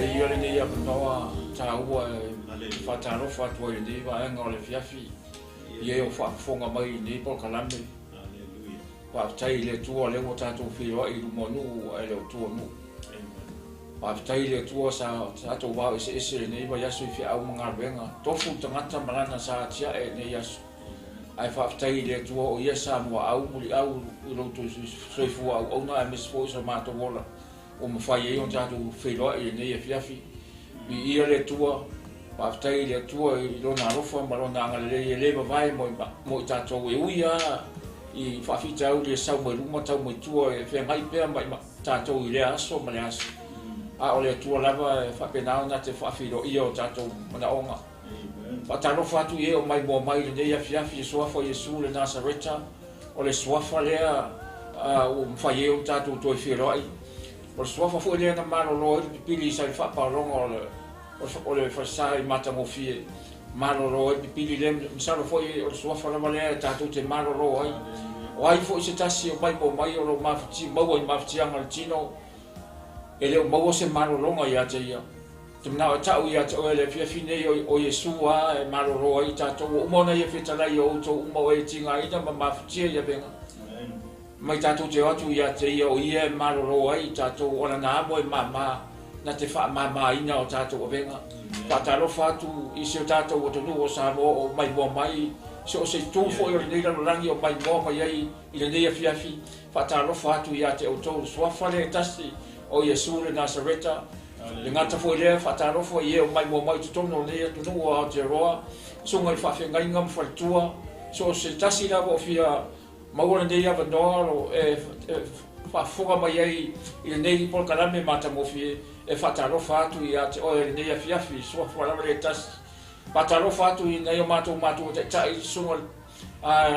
Avea ia lenei avanoa taua e faatalofa atu ai i lenei vaega o le afiafi i e o faafofoga mai i lenei polokalame. Faafetai i le Atua o lea ua tatou feiloai i luma o nuu ae le o tua o nuu. Faafetai i le Atua sa tatou vao eseese i lenei vaiaso i feau ma galuega. Tofu le tagata ma lana sa atiae i lenei aso. Ae faafetai i le Atua o Ia sa muaau muliau i lo outou soifua auauna aemaise foi o so matou ola ua mafai ai ona tatou feiloai i lenei afiafi. Viia le Atua, faafetai i le Atua i Lona alofa ma Lona agalelei e le vavae mo i tatou e ui lava i faafitauli e sau mai luma tau mai tua e feagai pea ma i tatou i lea aso ma lea aso. A o le Atua lava e faapena ona te faafeiloaia o tatou manaoga. Faatalofa atu i e o maimoa mai i lenei afiafi i Suafa o Iesu le Nasareta, o le Suafa lea ua mafai ai ona tatou toe feiloai. O le Suafa foi lea na malolo ai le pipili sa i le faapaologa o le falesa i matagofie. Malolo ai le pipili lea, masalo foi o le Suafa lava lea tatou te malolo ai. O ai foi se tasi o maimoa mai o lo o maua i mafatiaga o le tino, e le o maua se malologa ia te ia. Te manao e ta'u ia te oe le afiafi nei o Iesu lava e malolo ai i tatou. Ua uma ona ia fetalai i o outou uma o e tigaina ma mafutia i avega. Mai tatou te o atu ia te ia o ia e malolo ai i tatou, o lana amo e māmā, na te faamāmāina o tatou avega. Faatalofa atu i si o tatou atunuu o Samoa o maimoa mai, so o se itu foi o lenei lalolagi o maimoa mai ai i lenei afiafi. Faatalofa atu ia te outou le Suafa lea e tasi o Iesu le Nasareta. Le gata foi lea, faatalofa i e o maimoa mai i totonu o lenei atunuu o Aotearoa, susuga i faafeagaiga ma faletua, so o se tasi lava o fia maua lenei avanoa e faafofoga mai ai i lenei polokalame matagofie, e faatalofa atu ia te oe lenei afiafi, Suafa lava lea e tasi. Faatalofa atu i nai o matou matua taitai, susuga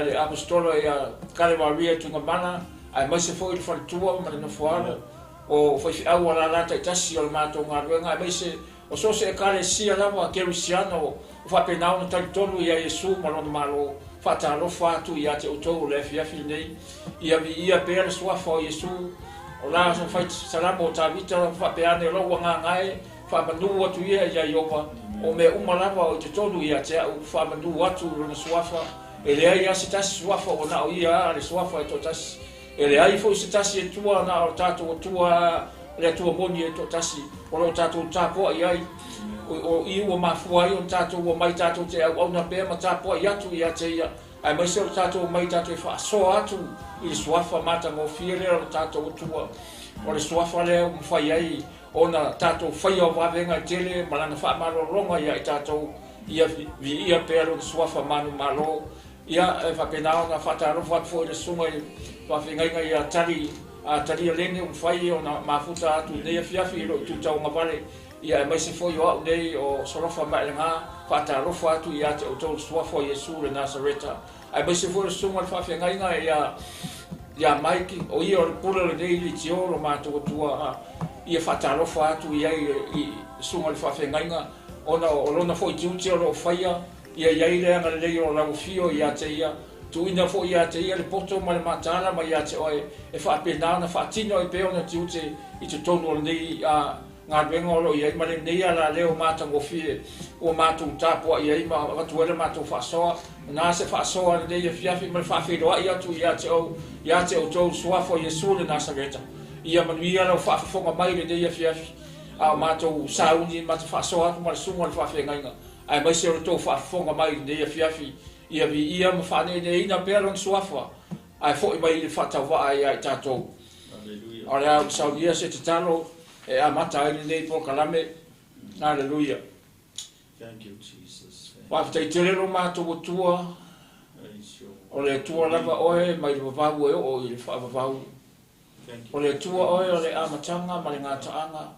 le Aposetolo ia Kalewaria Tuigamala, aemaise foi le faletua ma le nofoalo o faifeau alala taitasi o le matou galuega, aemaise o so o se Ekalesia lava Kerisiano o faapena ona talitonu ia Iesu ma Lona Malo. Faatalofa atu ia te outou o le afiafi lenei, ia viia pea le Suafa o Iesu. O la fai Salamo o Tavita faapea ane, o lou agaga e faamanu atu ia ia Ieova, o mea uma lava o i totonu ia te au, faamanu atu i lona Suafa. E leai lava se tasi Suafa ua na o ia a le Suafa e toatasi. E leai foi se tasi Atua na o tatou Atua le Atua moni e toatasi o lo o tatou tapuai ai. O i ua mafua ai ona tatou omai tatou te auauna pea ma tapuai atu ia te ia, aemaise o le tatou omai tatou e faasoa atu i le Suafa matagofie lea o le tatou Atua. O le Suafa lea ua mafai ai ona tatou faia o vavega e tele ma lana faamalologa ia i tatou, ia viia pea lona Suafa manumalo. Ia, e faapena ona faatalofa atu foi i le susuga i faafeagaiga ia Tali Talia Lene ua mafai ona mafuta atu i lenei afiafi i lou itu tauagavale, ia aemaise foi o au nei o Solofa Maelega, faatalofa atu ia te outou le Suafa o Iesu le Nasareta, aemaise foi o le susuga i le faafeagaiga ia Mike, o ia o le pule o lenei leitio lo matou Atua, ia faatalofa atu i ai i susuga i le faafeagaiga, ona o lona foi tiute o lo o faia. Ia i ai le agalelei o lau afio ia te ia, tuuina foi ia te ia le poto ma le mataala ma ia te oe, e faapena ona faatino ai pea ona tiute i totonu o lenei galuega o lo o i ai ma lenei alaleo matagofie ua matou tapuai ai ma avatu ai le matou faasoa. Na se faasoa lenei afiafi ma le faafeiloai atu ia te ou, ia te outou, Suafa o Iesu le Nasareta. Ia manuia lau faafofoga mai lenei afiafi, a o matou sauni ma te faasoa atu ma le susuga o le faafeagaiga, aemaise o le tou faafofoga mai i lenei afiafi, ia viia ma faaneeneeina pea lona Suafa, ae foi mai i le faatauvaa ia i tatou. O le a ou saunia se tatalo e amata ai lenei polokalame. Haleluia. Thank you, Jesus. Faafetai tele lo matou Atua, o le Atua lava oe mai le vavau e oo i le faavavau. O le Atua oe o le amataga ma le gataaga.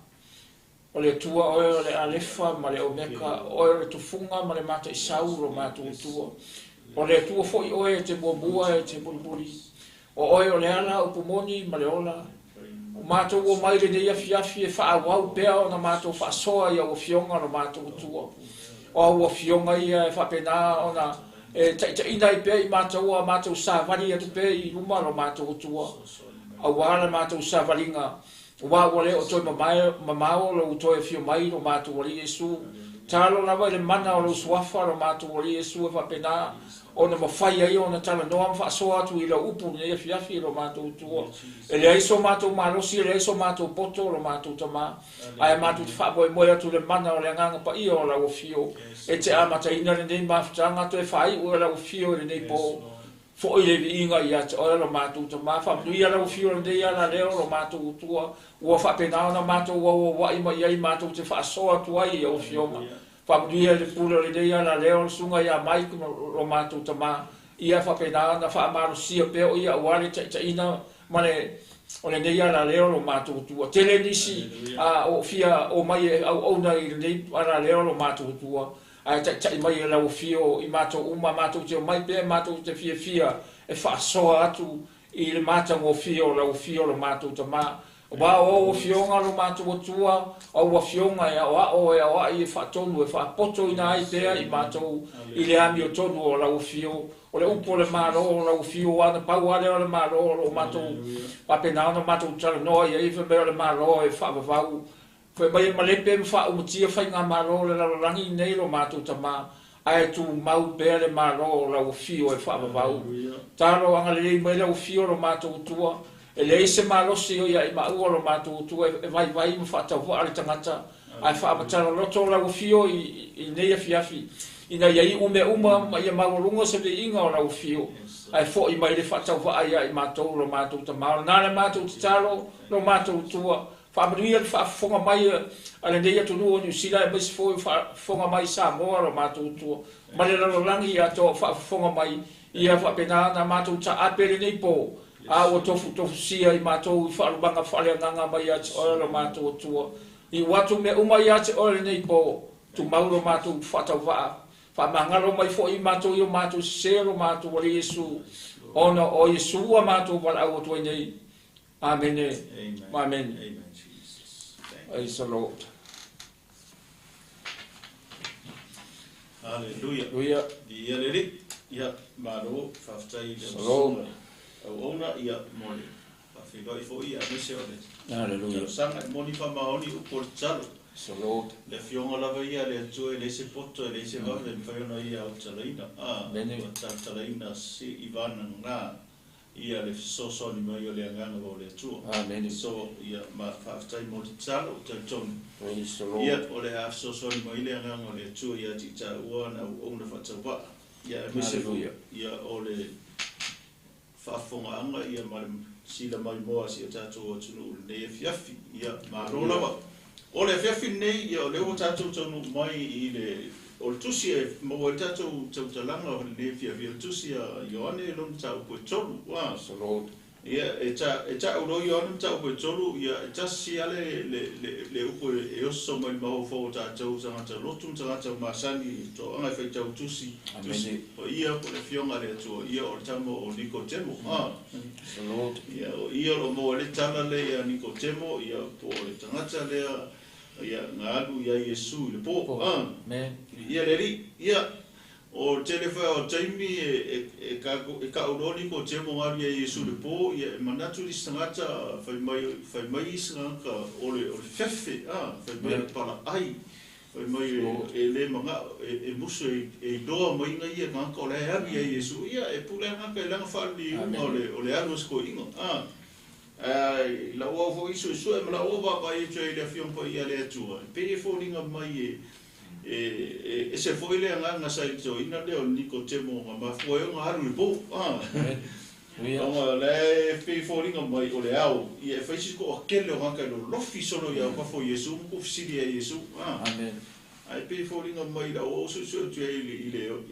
O le Atua oe o le Alefa ma le Omeka, o oe o le tufuga ma le mataisau lo matou Atua. O le Atua foi oe e te muamua e te mulimuli. O oe o le ala, upu moni ma le ola. O matou omai lenei afiafi e faaauau pea ona matou faasoa i au afioga lo matou Atua. O au afioga ia e faapena ona e taitaiina ai pea i matou a matou savali atu pea i luma lo matou Atua, aua la matou savaliga. Ua ua le o toe mamao lou toe afio mai lo matou Alii Iesu. Talo lava i le mana o lou suafa lo matou Alii Iesu e faapena ona mafai ai ona talanoa ma faasoa atu i lau upu lenei afiafi lo matou Atua. E leai so matou malosi, e leai so matou poto lo matou Tamā, ae matou te faamoemoe atu i le mana o le Agaga Paia o lau afio e te amataina lenei mafutaga toe faaiu e lau afio i lenei po. Foi le viiga ia te oe lo matou Tamā. Faamanuia lau afio lenei alaleo lo matou Atua, ua faapena ona matou auauai mai ai matou te faasoa atu ai i au afioga. Faamanuia le pule o lenei alaleo le susuga ia Mike lo matou Tamā, ia faapena ona faamalosia pea o ia aua le taitaiina ma le o lenei alaleo lo matou Atua. Tele nisi o fia o mai e auauna i lenei alaleo lo matou Atua, ae taitai mai e lau afio i matou uma, matou te omai pea, matou te fiafia e faasoa atu i le matagofie o lau afio lo matou Tamā. Aua o au afioga lo matou Atua, o au afioga e aoao, e aoai, e faatonu, e faapotoina ai pea i matou i le amiotonu o lau afio. O le upu o le Malo o lau afio, ua na pau lava lea o le Malo o lo o matou faapena ona matou talanoa i ai, fai mai o le Malo e faavavau, fai mai e malepe ma faaumatia faigamalo o le lalolagi nei lo matou Tamā, ae tumau pea le Malo o lau afio e faavavau. Talo agalelei mai lau afio lo matou Atua, e leai se malosi o ia i maua lo matou Atua e vaivai ma faatauvaa le tagata, ae faamatala loto lau afio i lenei afiafi, ina ia iu mea uma ma ia maualuga se viiga o lau afio, ae foi mai le faatauvaa ia i matou lo matou Tamā. O lena le matou tatalo lo matou Atua, faamanuia le faafofoga mai a lenei atunuu o Niu Sila, aemaise foi faafofoga mai Samoa lo matou Atua, ma le lalolagi atoa o faafofoga mai, ia faapena ona matou taape lenei po, a ua tofutofusia i matou i faalumaga faaleagaga mai ia te oe lo matou Atua. Iu atu mea uma ia te oe lenei po, tumau lo matou faatauvaa, faamagalo mai foi i matou i o matou sese lo matou Alii Iesu, ona o Iesu ua matou valaau atu ai nei. Amene. Amen. Amen. Amen, Jesus. Thank you. Praise the Lord. Hallelujah. Hallelujah. Ia le Alii. Ia malo faafetai i le Shalom. susuga auauna ia mo le faafeiloai foi ia aemaise o le Hallelujah. talosaga e moni faamaoni upu o le tatalo. Praise the Lord. Le afioga lava ia le Atua e leai se poto e leai se vave e mafai ona ia autalaina. Amene. Ua talatalaina se i vanaga ia le fesoasoani mai o le agaga o le Atua. Amene. So ia ma faafetai mo le tatalo o talitonu. Praise the Lord. Ia o le a fesoasoani mai le agaga o le Atua ia te taua na auauna faatauvaa. Ia aemaise foi Hallelujah. ia o le faafofogaaga ia ma le sila mai moa si o tatou atunuu lenei afiafi. Ia malo lava. O le afiafi lenei ia o lea ua tatou taunuu mai i le o le tusi e maua ai le tatou tautalaga o lenei afiafi, o le tusi a Ioane lona mataupu e 3. Praise the Lord. Ia e ta'u loa Ioane mataupu e 3, ia e tasi lava le upu e oso mai le mafaufau o tatou tagata lotu ma tagata masani toaga e faitau tusi. Amene. O ia po le afioga a le Atua, ia o le tama o Nikotemo. Praise the Lord. Ia o ia o lo maua le tala lea ia Nikotemo, ia po o le tagata lea ia nga alu ia Iesu i le po. Amen. Ia le Alii, ia o tele foi o taimi e ka'u loa Nikotemo nga alu ia Iesu i le po, ia e manatu lisi tagata fai mai isi tagata o le fefe, fai mai le palaai, fai mai e le maga'o e musu e iloa mai ga ia tagata o le alu ia Iesu, ia e pule tagata e laga faaliliuga o le alu o se koi'iga. Lau au foi suesue ma lau au vaavaai atu ai i le afioga paia a le Atua, e pei e foliga mai e ese foi le agaga sa i le toeaina lea o le Nikotemo ga mafua ai ona alu i le po. Ona la e pei foliga mai o le ao, ia e fai si to'atele o tagata e lolofi solo ia aukafo i Iesu ma tuufesili ai Iesu. Amen. Ae pei foliga mai lau au suesue atu ai i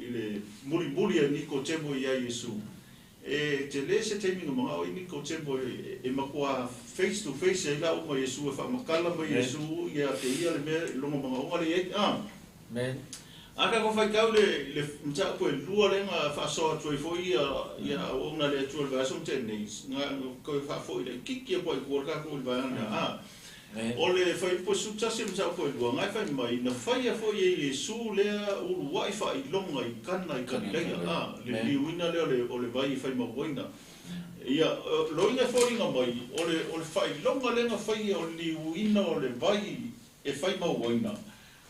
le mulimuli a Nikotemo ia Iesu. E te le se taimi nga maga'o ai Nikotemo e matua face to face ai lau ma Iesu e faamatala mai Iesu ia te ia le mea i loga maga'oga le i ai. Amen. A ka faitau le mataupu e lua lea na faasoa atu ai foi ia auauna le Atua i le vaiaso ma tea nei, nga koe faafo'i laitiiti atu ai i tua le tatou i le vaega lea. O le fuaiupu e 11 mataupu e lua, ga e fai mai, na faia foi e Iesu lea ulua'i faailoga i Kana i Kalilaia, le liuina lea o le vai e faimauaina. Ia, loiga e foliga mai, o le faailoga lea na faia o le liuina o le vai e faimauina.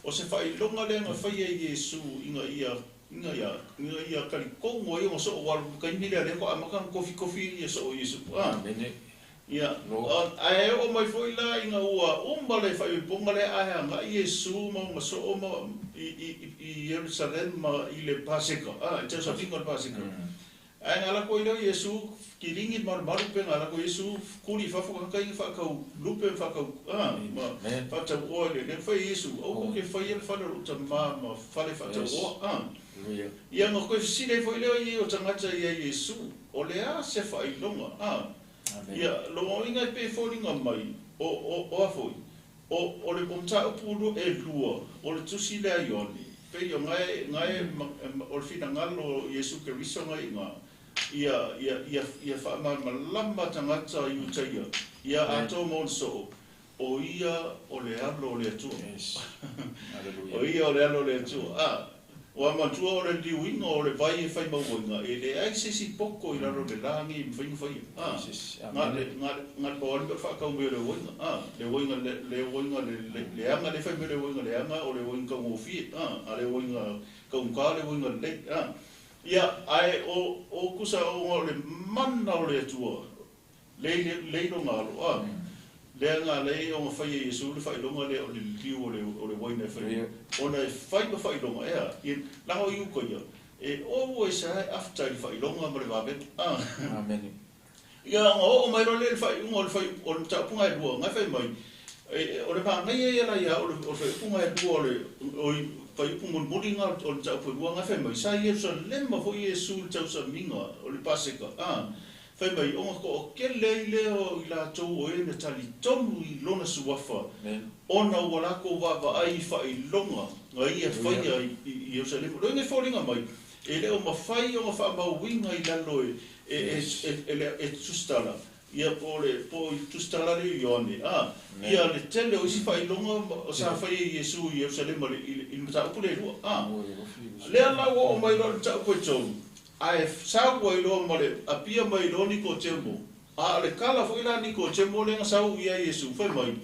O se faailoga lea na faia e Iesu ina ia talitonu ai ona soo alu taimi lea lea amata ona kofikofi ia soo Iesu. Ia, ae oo mai foi la ina ua uma le faaipoipoga lea ae agai Iesu ma ona soo ma i Ierusalema ma i le Paseka. E tausafiga o le Paseka. Ae na lako i leo Iesu kilingi malumalu pe na lako Iesu kuli fafo kaka inga whakau lupe whakau ma whatau oa le le whai Iesu au ko ke whai ele whale o tama ma whale whatau oa. Ia nga koe sile fo i leo i o tangata ia Iesu o le a se whailonga. Ia longo inga pe fōringa mai o a foi o le omtaupu e lua o le tusi lea Ioane pe i o ngai o le finagalo Iesu Keriso ngai inga ia whaamalama tangata i utaia ia ato monso o ia o le alo o le Atua. O ia o le alo o le Atua. Ua matua o le liuina o le vai e faimauina e le ai se si poko i lalo le langi i mwhainga whaia. Ngā le pawali o whaakau me le woinga. Le woinga le woinga le anga le whai me le woinga le anga o le woinga kaungofie. A le woinga kaungka le woinga le. Ia ae o kusa o le mana o le Atua le ngalo. Le nga le o nga whai e Iesu le whailonga le o le liu o le waina e whai. Ona e whai ma whailonga ea. I langa o iuka ia. E o e sa e afta i whailonga ma le wawe. Amen. Ia nga o mai ro le whai unga o le whai o le taupunga e lua. Ngai whai mai. O le pā ngai e la ia o le whai upunga e lua o le whai upunga mulimuli nga o le taupu e lua. Ngai whai mai. Sa Ierusalema fo Iesu le tausaminga o le Paseka. Whai mai, onga ko o ke lei leo i lātou o e na talitonu i lona suafa. Ona ua lako wawa ai whailonga nga ia whaia i Ierusalema. Loinga e fōringa mai, e leo mawhai o nga whaamauinga i lalo e tustala. Ia po le po i tustala le Ioane. Ia le tele o isi whailonga o sa whaia i Iesu i Ierusalema i mataupu le lua. Lea lau o mai loa le mataupu e tolu. Ae sau ai loa ma le apia mai loa Nikotemo. A le kala foi la Nikotemo le nga sau ia Iesu fai mai.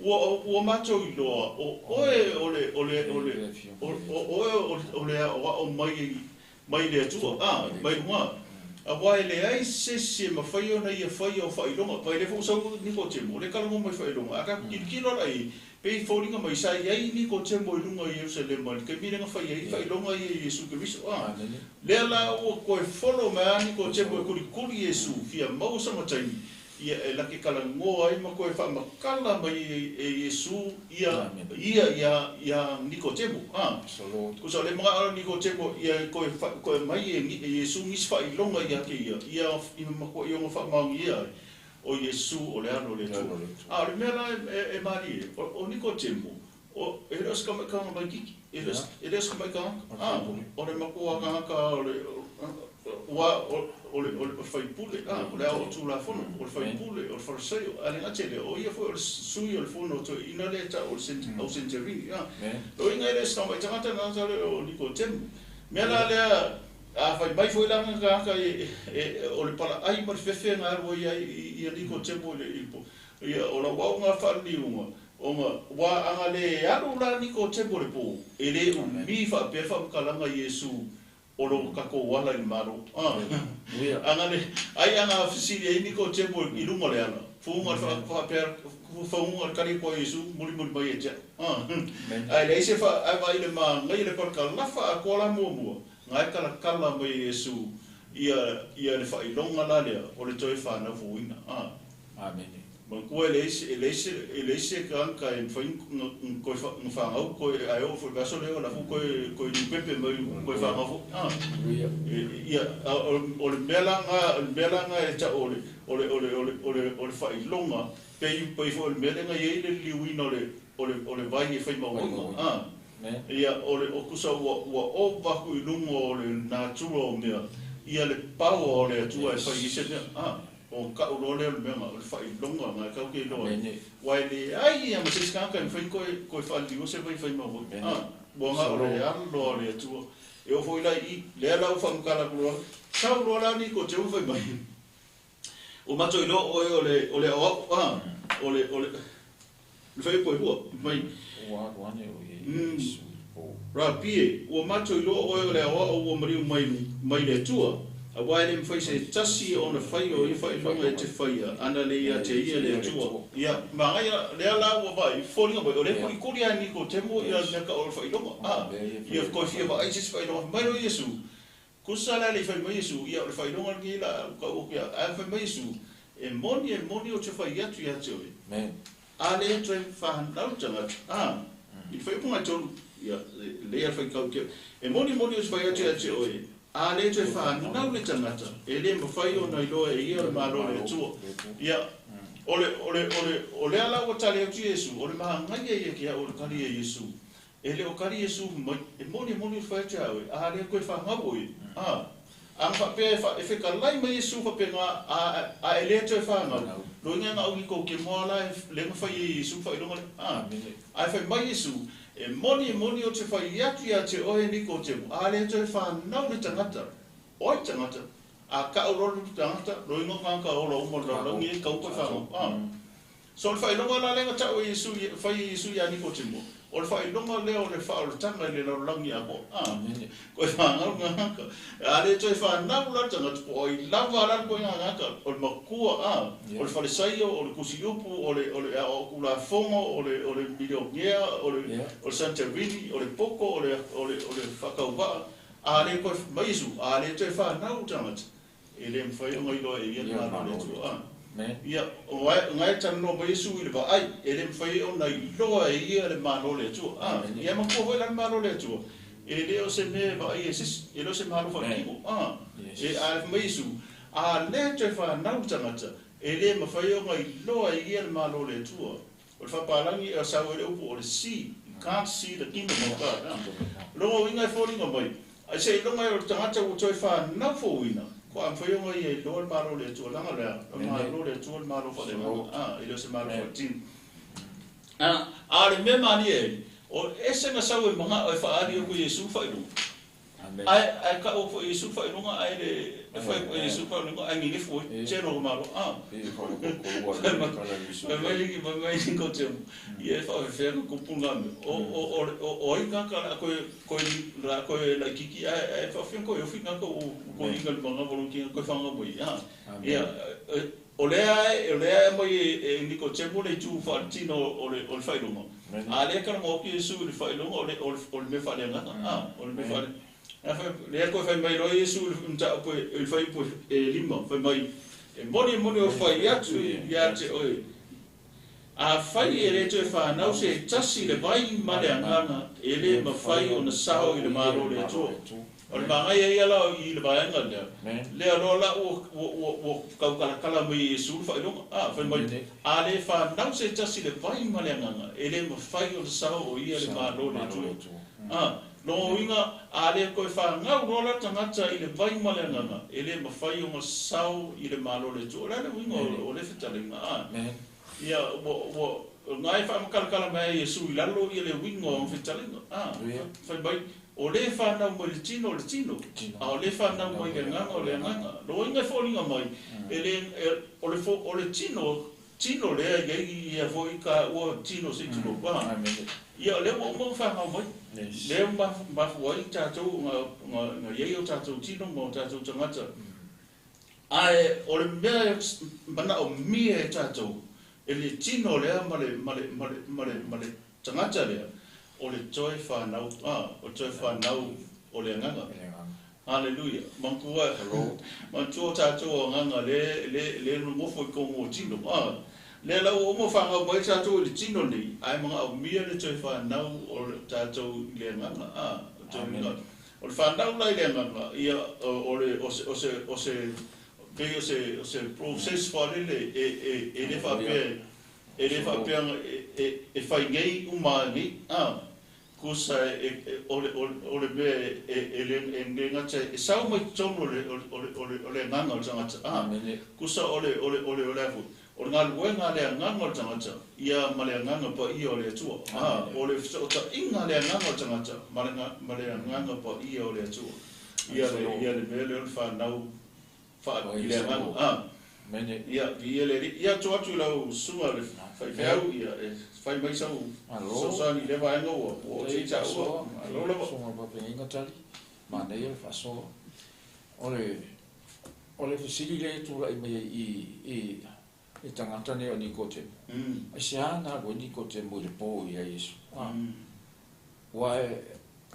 Ua mātou i loa o oe o le o le o le o oe o le o mai le Atua. Mai lunga. A wai le ai se se mawhai ona ia whai o whailonga. Pai le fo sau Nikotemo le kala mai whailonga. A ka kilokilo lai pe fōringa mai sa iai Nikotemo i lunga i Ierusalema le kaimi lenga whai ai whailonga i Iesu Keriso. Lea la ua koe follow mai a Nikotemo e kulikuli Iesu fia mau sa mataimi ia e laki kala ngoa ai ma koe whaamakala mai e Iesu ia ia Nikotemo. Kusa le mga ala Nikotemo ia koe mai e Iesu ngisi whailonga ia ke ia ia i makoa i onga whaamaungi ia o Iesu o le alo le Atua. A o le mea la e marie, o Nikotemo, o e leo se kamaikanga mai kiki, e leo se kamaikanga, o le makoa kangaka o le o le whaipule, o le ao o tūlafono, o le whaipule, o le wharaseio, a le ngatele, o ia foi o le sui o le fono o ina le ta o le senterini. O inga ele se mai tangata ngata le o Nikotemo. Mea la lea, a whai mai foi langa kaka o le pala ai ma le fefe ngā arua ia i Nikotemo i le ilpo. Ia o la wau ngā whaaliunga, o ngā wā anga le alu la Nikotemo le pō, e le umi whaapea whaamakalanga Iesu o lo kako wala i maro. Anga le, ai anga fisili ai Nikotemo i lunga le ala. Fuunga le whaapea, whaunga le kari koa Iesu, muli muli mai e tia. Ai le ise wha, ai vai le maa ngai le parka lafa a koa la mua mua. Ngai kala kala mai Iesu ia le whailonga la lea o le toi whanau fuina. Amen. Ma kua e le ise ka anka e koe whangau koe ai o fo vaso leo la fu koe niupepe mai koe whangau fo. Ia o le mea langa e ta o le whailonga pe fo o le mea lenga iei le liuina o le vai e whai mauinga. Ia o le o kusa ua o vaku i lunga o le natura o mea ia le paua o le Atua e whai ise mea. O ka o le mea o le whailonga ngā kau ke loa. Wai le ai ia ma se skanga i whai koe whaaliu se whai whai mau. Ua ngā o le alo o le Atua. E o foi lai i lea lau whamukala kuloa. Sau loa la Nikotemo whai mai. Ua matou iloa oe o le o le aoao a o le o le le faiupu e lua mai. Ua alu ane o Iesu i le po. Rabi e, ua matou iloa oe o le aoao ua maliu mai mai le Atua, aua e le mafai se tasi ona fai o ia faailoga e te faia, ana le ia te ia le Atua. Ia, magaia lea la ua vaai, foliga mai, o lea e kolikoli lava e Nikodemo ia le mea ka o le faailoga, a, ia toe fia vaai i se isi faailoga. Fai mai loa Iesu, Kusa la le fai mai Iesu, ia o le faailoga lenei la a ou tau atu ia, ae fai mai Iesu, E moni, e moni ou te fai atu ia te oe, a le toe fanau le tagata, a, i le faaiuga e tolu, ia, lelei a le faitau te, e moni, e moni ou te fai atu ia te oe, a le toe fanau le tagata, e le mafai ona iloa e ia le Malo o le Atua. Ia, o le, o le, o le, o lea la ua tali atu Iesu, o le magaia ia te au o le tali a Iesu, E le o kali Iesu mai, e moni, e moni ou te fai atu ia oe, a le koe fagau oe, a. A na faapea e fa, e fekalai mai Iesu faapena, a, a e le toe fagau, loiga e na au i kou ke moa la e le na fai e Iesu faailoga lea, a. Ae fai mai Iesu, E moni, e moni ou te fai atu ia te oe Nikodemo, a le toe fanau le tagata, oi tagata, a kau loa le tagata, loiga o tagata ola uma o le lalolagi e kau koe fagau, a. So o le faailoga la lea na tau e Iesu, fai e Iesu ia Nikodemo, o le faailoga lea o le faaolataga i le lalolagi atoa. A, koe fanau le gagaka. A le toe fanau la le tagata, po o ai lava la le koe gagaka, o le matua, a, o le falesaio, o le kusiupu, o le, o le aoao tulafono, o le, o le milionea, o le, o le Santorini, o le poto, o le, o le, o le faatauvaa, a le toe, mai Iesu, a le toe fanau le tagata, E le mafai ona iloa e ia le Malo o le Atua. Ia, o na e talanoa mai Iesu i le vaai, e le mafai ona iloa e ia le Malo o le Atua. Ia matua foi la le Malo o le Atua, e le o se mea e vaai e se isi, e le o se malo faatino. E a fai mai Iesu, a le toe fanau le tagata, e le mafai ona iloa e ia le Malo o le Atua. O le faapalagi e sau ai le upu o le see, you can't see the kingdom of God. Loga uiga e foliga mai, ai seiloga e o le tagata ua toe fanau fouina, ko a mafai ona ia iloa le Malo o le Atua, leaga lea, o le Malo o le Atua le Malo faaleagaga, a, e le o se Malo faaletino. A, a o le mea malie ai, o ese na sau e manao e faaali atu Iesu faailoga. Ae ae tau foi Iesu faailoga ae le e fai atu e Iesu faailoga ae nenefu ai tele o malo a fai mai liki fai mai Nikodemo ia e faafefea na tupu na mea o o o o ai tagata la koe koe la koe laititi ae ae faafefea na koe ofi tagata ua koe iga le manawa o lou tino koe fagau mai a ia O lea e, o lea e aumai e Nikodemo le itu faaletino o le, o le faailoga. A lea e talanoa atu Iesu i le faailoga o le, o le, o le mea faaleagaga. A, o le mea faale... A fai, lea toe fai mai loa Iesu i le mataupu e, i le fuaiupu e 5, fai mai, E moni, e moni ou fai atu ia te oe, afai e le toe fanau se tasi le vai ma le agaga, e le mafai ona sao i le Malo o le Atua. O le magaia ia la i le vaega lea, lea loa la ua, ua, ua, ua taukalakala mai e Iesu le faailoga. A, fai mai, A le fanau se tasi le vai ma le agaga, e le mafai ona sao o ia le Malo o le Atua. A, lona uiga, a le toe fanau loa la tagata i le vai ma le agaga, e le mafai ona sao i le Malo o le Atua. O le a le uiga o lea fetalaiga? A, ia, ua, ua, na e faamakalakala mai ai Iesu i lalo ia le uiga o ana fetalaiga. A, fai mai, O le fanau mai le tino o le tino, a o le fanau mai le agaga o le agaga. Loiga e foliga mai, e le, e, o le, o le tino, tino lea i ai ia foi ka ua tino se i tulou. A, ia o lea ua uma ona fanau mai. Lea ua mafua ai tatou na, na, na i ai o tatou tino ma o tatou tagata. Ae o le mea e manaomia e tatou, e le tino lea ma le, ma le, ma le, ma le, ma le tagata lea, o le toe fanau, a, o le toe fanau o le agaga. Haleluia. Manatua, manatua o tatou agaga le, le, le nonofo i tonu o tino. A, lea la ua uma fanau mai tatou i le tino nei, ae manaomia le toe fanau o le tatou i le agaga. A, o le toe, o le fanau la i le agaga, ia, o le, o se, o se, o se, pei o se, o se process faalele e, e, e le faapea, E le faapea e fai nei uma ai nei, a, kusa o le mea e le gata e sau mai totonu o le agaga o le tagata, a, kusa o le a foi, o le galuega a le agaga o le tagata ia ma le Agaga Paia o le Atua, a, o le fesootaiga a le agaga o le tagata ma le Agaga Paia o le Atua, ia le mea lea o le fanau i le agaga, a. Amene. Ia, viia le Alii. Ia, tuu atu i lau susuga le faifeau, ia, e fai mai sau fesoasoani i lea vaega ua oo atu ai taua. Malo lava. Susuga i le Faafeagaiga Tali, manaia le faasoa. O le, o le fesili lea e tulai mai ai i, i le tagata nei o Nikotemo, aisea na alu ai Nikotemo i le po ia Iesu? Aua e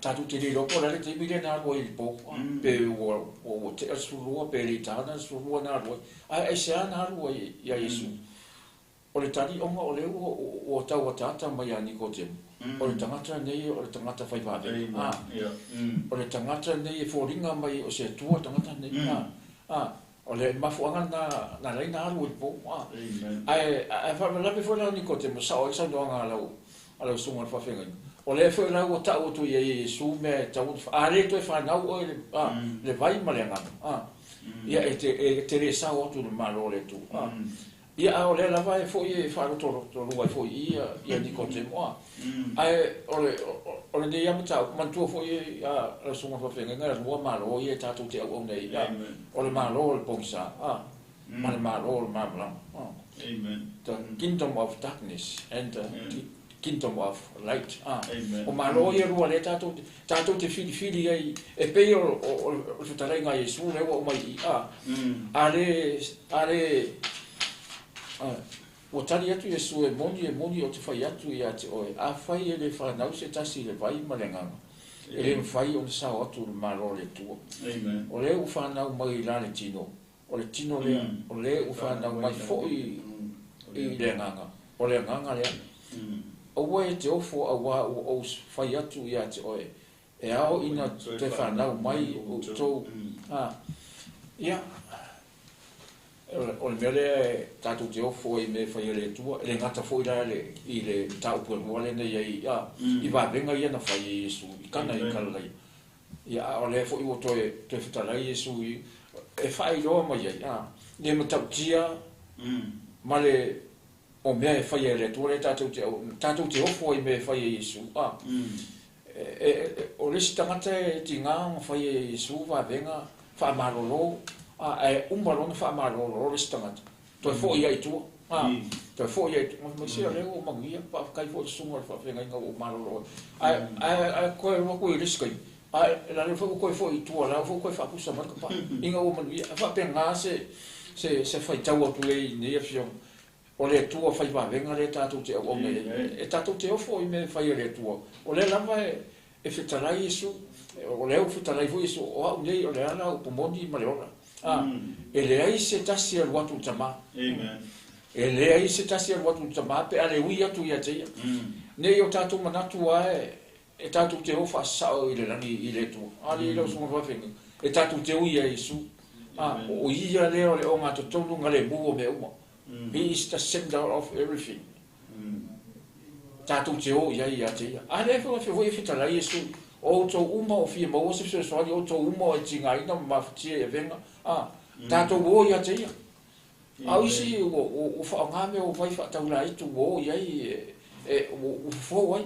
tatou te le iloa po o le a le taimi lea na alu ai i le po, pe ua ua tea le 12 pe le i taina le 12 na alu ai. Ae aisea na alu ai ia Iesu? O le tali ona o lea ua ua tau ataata mai ia Nikodemo, o le tagata nei o le tagata fai vavega, o le tagata nei e foliga mai o se Atua le tagata nei. O le mafuaaga lena na ala ai ona alu i le po. Ae ae faalavelave foi la o Nikodemo, sao ai le saunoaga a lau a lau susuga i le faafeagaiga. O lea foi la ua tau atu i ai e Iesu mea e tatau ona a le toe fanau oe i le le vai ma le agaga, ia e te e te le sao atu i le Malo o le Atua. Ia, a o lea lava e foi e faalotolotolua ai foi i i ia Nikodemo, a. Ae o le, o lenei lava mataupu, manatua foi a lau Susuga i le Faafeagaiga, e lua Malo ia e tatou te auauna ai, a. O le Malo o le pogisa, a, ma le Malo o le malamalama, a. The kingdom of darkness and the kingdom of light, a. O Malo ia e lua lea tatou te, tatou te filifili ai, e pei o, o, o le fetalaiga a Iesu lea ua aumai i i, a. A le, a le, Ua tali atu Iesu, E moni, e moni, ou te fai atu ia te oe, afai e le fanau se tasi i le vai ma le agaga, e le mafai ona sao atu i le Malo o le Atua. O lea ua fanau mai la le tino, o le tino lea, o le ua fanau mai foi i le agaga, o le agaga lea. Aua e te ofo auā ua ou fai atu ia te oe, E ao ina toe fanau mai outou. Ia, o le mea lea e tatou te ofo ai i mea e fai a le Atua, e le gata foi la i le mataupu e lua lea na i ai i vavega ia na fai e Iesu i Kana i Kalalaia. Ia, a o lea foi ua toe toe fetalai Iesu i, e faailoa mai ai, le matautia ma le o mea e faia e le Atua lea tatou te, tatou te ofo ai i mea e fai e Iesu. O le isi tagata e tiga ona fai e Iesu vavega faamalolo, ae uma loa ona faamalolo le isi tagata, toe foi ai i tua. Toe foi ai i tua. Fai mai, se o lea ua ou manuia, faafetai foi i le susuga i le faafeagaiga ua ou malolo ai. Ae toe alu atu i le isi taimi, ae la lea foi ua toe foi i tua, la foi ua toe faapusa mai le kapa, ina ua manuia. E faapena se faitau atu ai i lenei afioga. O le Atua fai vavega lea tatou te auauna i ai. E tatou te ofo i mea e fai e le Atua. O lea lava e fetalai Iesu, o lea ua fetalai foi Iesu, o au nei o le ala, upu moni ma le ola. A, e leai se tasi e alu atu i le Tama. E leai se tasi e alu atu i le Tama pe a le ui atu ia te ia. Nei o tatou manatu lava e tatou te o faasasao i le lagi i le Atua. A le lau Susuga Faafeagaiga, e tatou te ui ia Iesu. A, o ia lea o le ogatotonu na le mu o mea uma. He is the center of everything. Tatou te o i ai ia te ia. A lea foi foi e fetalai Iesu, o outou uma o fia maua se fesoasoani, o outou uma o e tigaina ma mafatia i avega, a, tatou o ia te ia. A o isi ua, ua, ua faaaoga mea o vai faataulaitu ua o i ai, e, ua, ua fofo ai.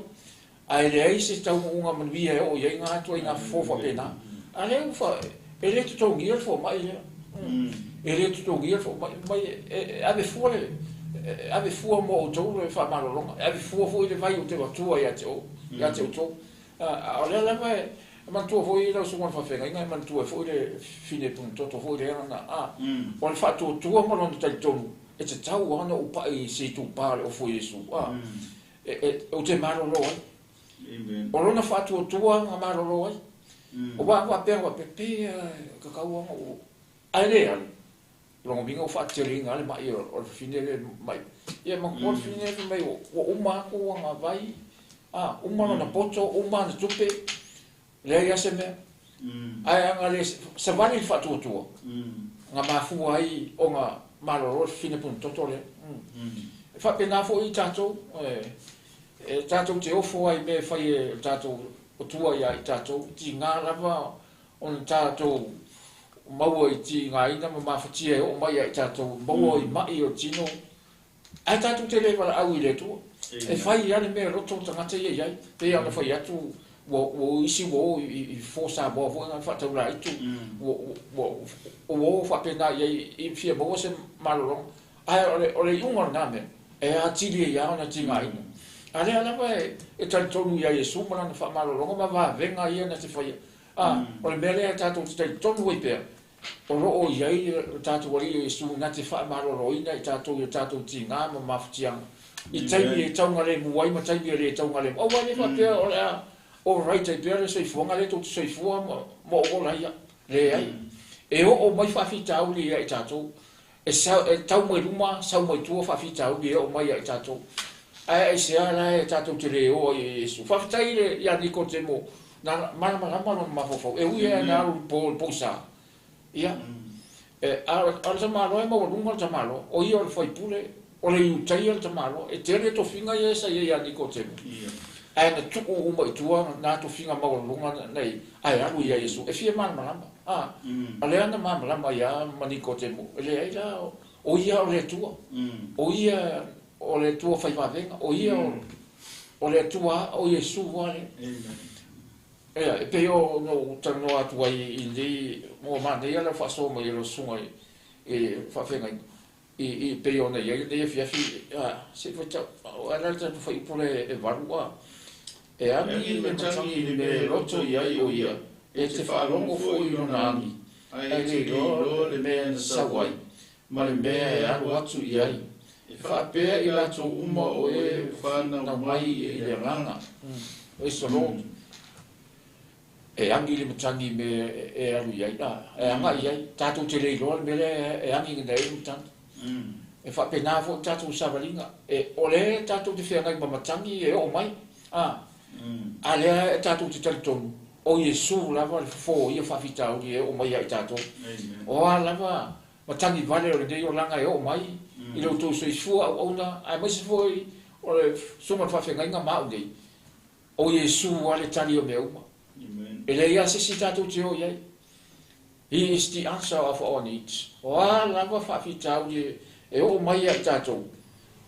Ae leai se taunuuga manuia e oo i ai ngā ituaiga fofo faapena. A lea ua fa, e le totogia le fomai lea. E le totogia le fomai, mai e ave fua le, e ave fua mo outou le faamalologa, e ave fua foi le vai ou te avatua ia te ou, ia te outou. A o lea lava e manatua foi lau susuga i le faafeagaiga, e manatua ai foi le fine punutoto foi lea na, a, o le faatuatua ma lona talitonu, e tatau lava ona ou pai i se itupa o le ofo o Iesu. A, Ou te malolo ai. O lona faatuatua na malolo ai. O wā faapea faapea, pe kakau ana o... Ae le alu. Lona uiga ua faateteleina lava le mai o le fafine lea mai. Ia manatua le fafine fai mai ua uma atu ana vai, a, uma lona poto, uma ana tupe, leai lava se mea. Ae ana le savali le faatuatua, na mafua ai ona malolo le fafine punutoto lea. E faapena foi i tatou, e tatou te ofo ai i mea e fai e le tatou Atua ia i tatou, tiga lava ona tatou maua i tigaina ma mafatia e oo mai ia i tatou, maua i mai o le tino, ae tatou te le valaau i le Atua. E fai lava le mea loto o tagata ia i ai, pei ona fai atu Ua isi ua o i fofo o Samoa foi na faataulaitu, ua o faapena i ai i fia maua se malologa. Ae o le iuga o lena mea, e atili ai lava ona tigaina. A lea lava e talitonu ia Iesu ma lana faamalologa ma vavega ia na te faia. O le mea lea tatou te talitonu ai pea, o lo o i ai le tatou Alii o Iesu na te faamaloloina i tatou i o tatou tiga ma mafatiaga. I taimi e taugalemu ai ma taimi e le taugalemu. Aua e le faapea o le a alright ai pea le soifuaga lea tou te soifua ma ou ola ai au. Leai. E oo mai faafitauli ia i tatou. E tau mai luma, sau mai tua faafitauli e oo mai ia i tatou. Ae aisea la e tatou te le o ai e Iesu. Faafetai ia Nikotemo, na malamalama lona mafaufau. E ui e na alu po le poisa. Ia, a o le tamaloa e maualuga le tamaloa. O ia o le faipule, o le Iutaia le tamaloa. E tele tofiga ia sa ia ia Nikotemo. Ae na tuu uma i tua na tofiga maualuga nei, ae alu ia Iesu. E fia malamalama. A lea na malamalama ia ma Nikotemo. E leai la, o ia o le Atua. O ia o le Atua faivavega. O ia o le Atua o Iesu ale. E pei o no talanoa atu ai i nei mo manaia le faasoa mai e le susuga i faafeagaiga i pei ona i ai lenei afiafi se i faitau o ala le tatou fuaiupu lea e 8 e agi le matagi i le mea e loto i ai o ia e te faalogo foi i lona agi ae le iloa le mea na sau ai ma le mea e alu atu i ai e faapea i latou uma o e whanau mai i le agaga. Praise the Lord. E agi le matagi me e alu i ai, e agai i ai, tatou te le iloa le mea lea e agi nei le matagi. E faapena foi tatou savaliga, e o le tatou te feagai ma matagi e oo mai. A lea e tatou te talitonu, o Iesu lava le fofo o ia faafitauli e oo mai ia i tatou. O a lava matagi vale o lenei olaga e oo mai i le outou soifua auauna, aemaise foi o le susuga o le faafeagaiga ma au nei, o Iesu lava le tali o mea uma. E leai lava se isi tatou te o i ai. He is the answer of our needs. O a lava faafitauli e oo mai ia i tatou.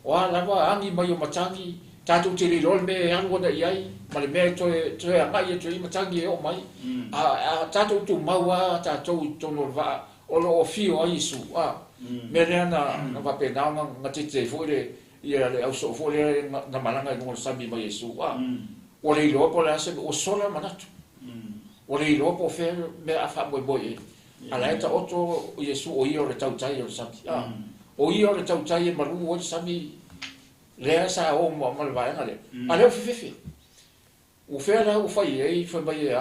O a lava agi mai o matagi, tatou te le iloa le mea e alu ana i ai, ma le mea e toe agai atu ai matagi e oo mai. A tatou tumau lava tatou i totonu o le vaa, o lo o afio ai Iesu. Mea lea na faapena ona gatete ai foi le ia le ausoo foi lea na malaga i luga o le sami mai Iesu. Ua le iloa po o le a se mea, ua sola manatu. Ua le iloa po o fea mea a faamoemoe i ai. A la e taoto Iesu o ia o le tautai o le sami. O ia o le tautai e malu ai le sami lea sa o ma le vaega lea. A lea ua fefefe. Ua fea la ua fai ai, fai mai e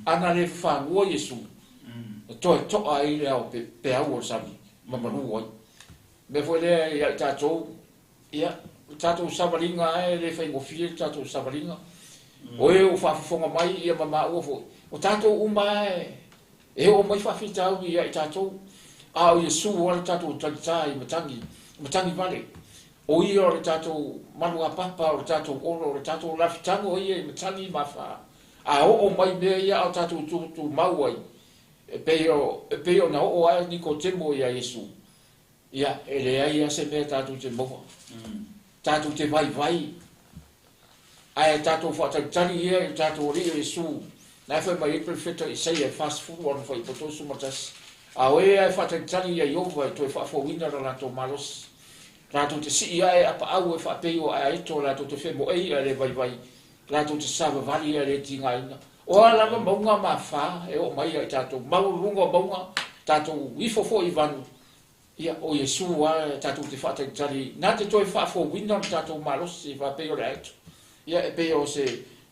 ana le fafanua Iesu. Na toe to'a ai le ao peau o le sami ma malu ai. Mea foi lea ia i tatou, ia, tatou savaliga e le faigofie le tatou savaliga. O e o faafofoga mai ia ma maua foi. O tatou uma e oo mai faafitauli ia i tatou. A o Iesu o le tatou talitā i matagi, matagi vale. O ia o le tatou maluapapa, o le tatou olo, o le tatou lafitaga o ia i matagi ma wha. A oo mai mea ia o tatou tumau ai. E pei o na oo ai Nikotemo ia Iesu. Ia, e leai a se mea tatou te maua. Tatou te vaivai. Ae tatou faatalitali ia i le tatou Alii o Iesu. Na e fai mai ai perofeta Isaia e 40 ona fuaiupu 31. A o e ae faatalitali ia Iova e toe faafouina le latou malosi. Latou te sii ae apaau e faapei o aeaeto, latou te femoei ae le vaivai, latou te savavali ae le tigaina. O a lava mauga ma wha e oo mai ia i tatou, maualuga o mauga, tatou ifo foi i vanu. Ia, o Iesu a tatou te faatalitali, na te toe faafouina le tatou malosi e faapei o le aeto. Ia, e pei o se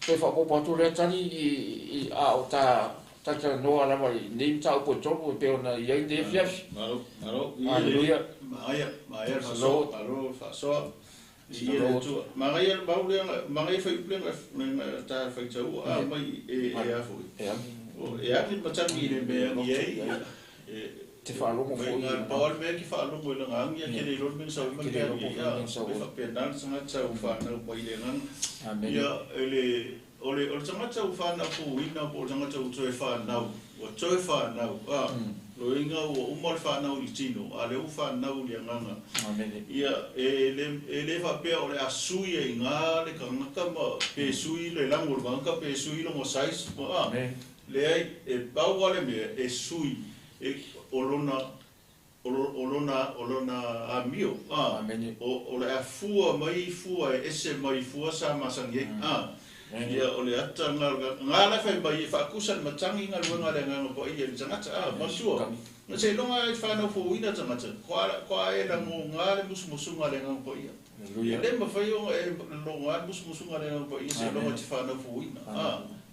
toe faaopoopo atu lea tali i a o ta talatalanoa lava i nei mataupu e tolu e pei ona i ai lenei afiafi. Malo, malo. Aleluia. Magaia, magaia le faasoa, malo le faasoa. I le Atua. Magaia le mau lea, magaia fuaiupu lea ta faitaua a mai e a foi. E agi. E agi matagi i le mea agi ai. Te faalogo foi. Ngai pau le mea ki faalogo i lana agi, ke le iloa le mea na sau ai ma le agi. Ia, e faapena le tagata ua whanau mai le agaga. Amen. Ia, e le O le tagata ua fanau fouina po o le tagata ua toe fanau, ua toe fanau, loiga ua uma le fanau i le tino, a lea ua fanau i le agaga. Ia, e le faapea o le a sui ai iga le tagata ma pe sui le lagi o le tagata pe sui lona size ma leai, e pau lava le mea e sui e o lona o lona amio, o le a fua mai fua e ese mai fua sa masani ai. Ia, o le ata nga la fai mai e faakusa le matagi galuega le Agaga Paia i le tagata, masua na seiloga e fanau fouina tagata koa e lagoga le musumusuga a le Agaga Paia. E lē mafai ona e loga le musumusuga a le Agaga Paia seiloga te fanau fouina.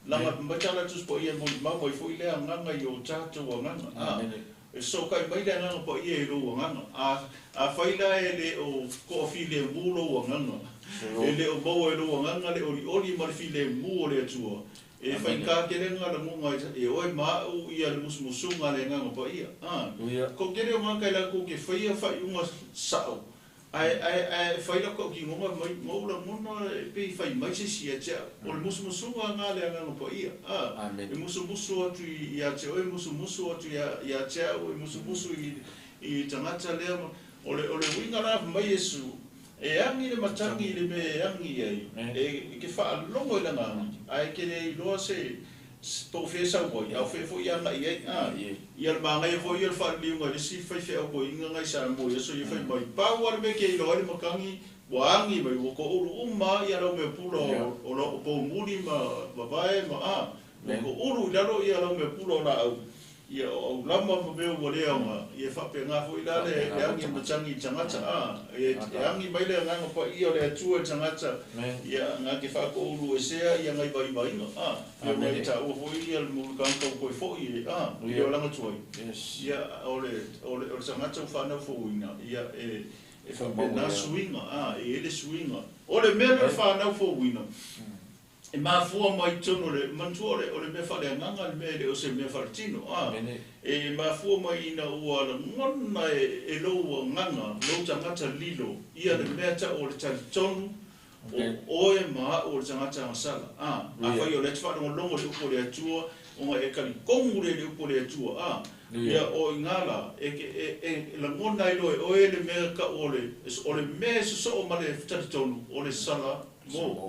Laga mai tala Tusi Paia e molimau mai foi le agaga i o tatou agaga. E sokai mai le Agaga Paia i lou agaga. Afai la e lē o toafilemu lou agaga, e lē o maua e lou agaga le olioli ma le filemu o le Atua, e faigā telega lagoga e oe ma a'u ia le musumusuga a le Agaga Paia. Ko tele o gaka e lakou ke faia faaiuga sa'o ae ae ae fai lau tautinoga mai ma ou lagona e pei fai mai se isi ia te a'u. O le musumusuga aga le Agaga Paia e musumusu atu ia te oe, musumusu atu ia te a'u, e musumusu i tagata lea. O le uiga la mai Iesu e agi le matagi i le mea e agi ai e ke faalogo i lana agi ae ke le iloa se po o fea sau ai a o fea foi aga'i ai. Ia le magaia foi ia le faaliliuga i le isi faifeau toeaina nai Samoa i aso ia fai mai pau a le mea ke iloa ai le matagi ua agi mai ua to'ulu uma ia lau mea pula o poumuli ma vavae ma ua to'ulu i lalo ia lau mea pula o laau ia o aulama ma mea ua le aoga. Ia faapena foi la le agi matagi i tagata e agi mai le Agaga Paia o le Atua i tagata ia ga ke faato'ulu esea ia ngai vaivaiga ia ngai taua foi ia le mulukagata ua toe fo'i e i le olaga tuai. Ia o le tagata ua fanau fouina ia e faapena suiga e i ai le suiga o le mea lea o le fanau fouina e mafua mai tonu le manatua o le mea faaleagaga le mea e le o se mea faaletino e mafua mai ina ua lagona e lou agaga lou tagata lilo ia le mea ta'u o le talitonu o oe ma a'u o le tagata agasala. Afai o lea te faalogologo le upu o le Atua ona e talitonu le le upu o le Atua ia o iga la e lagona ai loa e oe le mea ta'u o le mea e sosoo ma le talitonu o le sala mo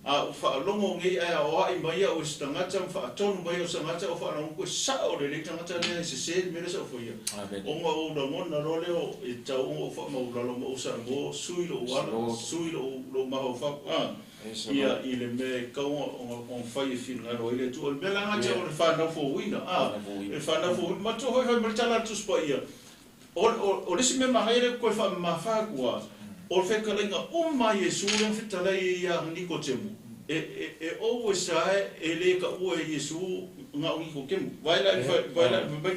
a ua faalogo nei ae aoa'i mai a'u e se tagata ma faatonu mai o se tagata o faalogo koe sa'o lelei tagata lea e sesē le mea lea sa ou faia ona ou lagona loa lea e tau ona ou faamaulalo ma ou Samoa sui lou ala sui lou mafaufau ia i le mea e tau ona fai e finagalo ai le Atua. O le mea laga te o le fanau fouina e fanau fouina matua foi fai mai le tala a le Tusi Paia o le isi mea magaia le koe faamamafa atu a o le fetalaiga uma Iesu lea na fetalai ia Nikotemu e ou e sa e lē taʻua e Iesu ga o Nikotemu vai la vai la mai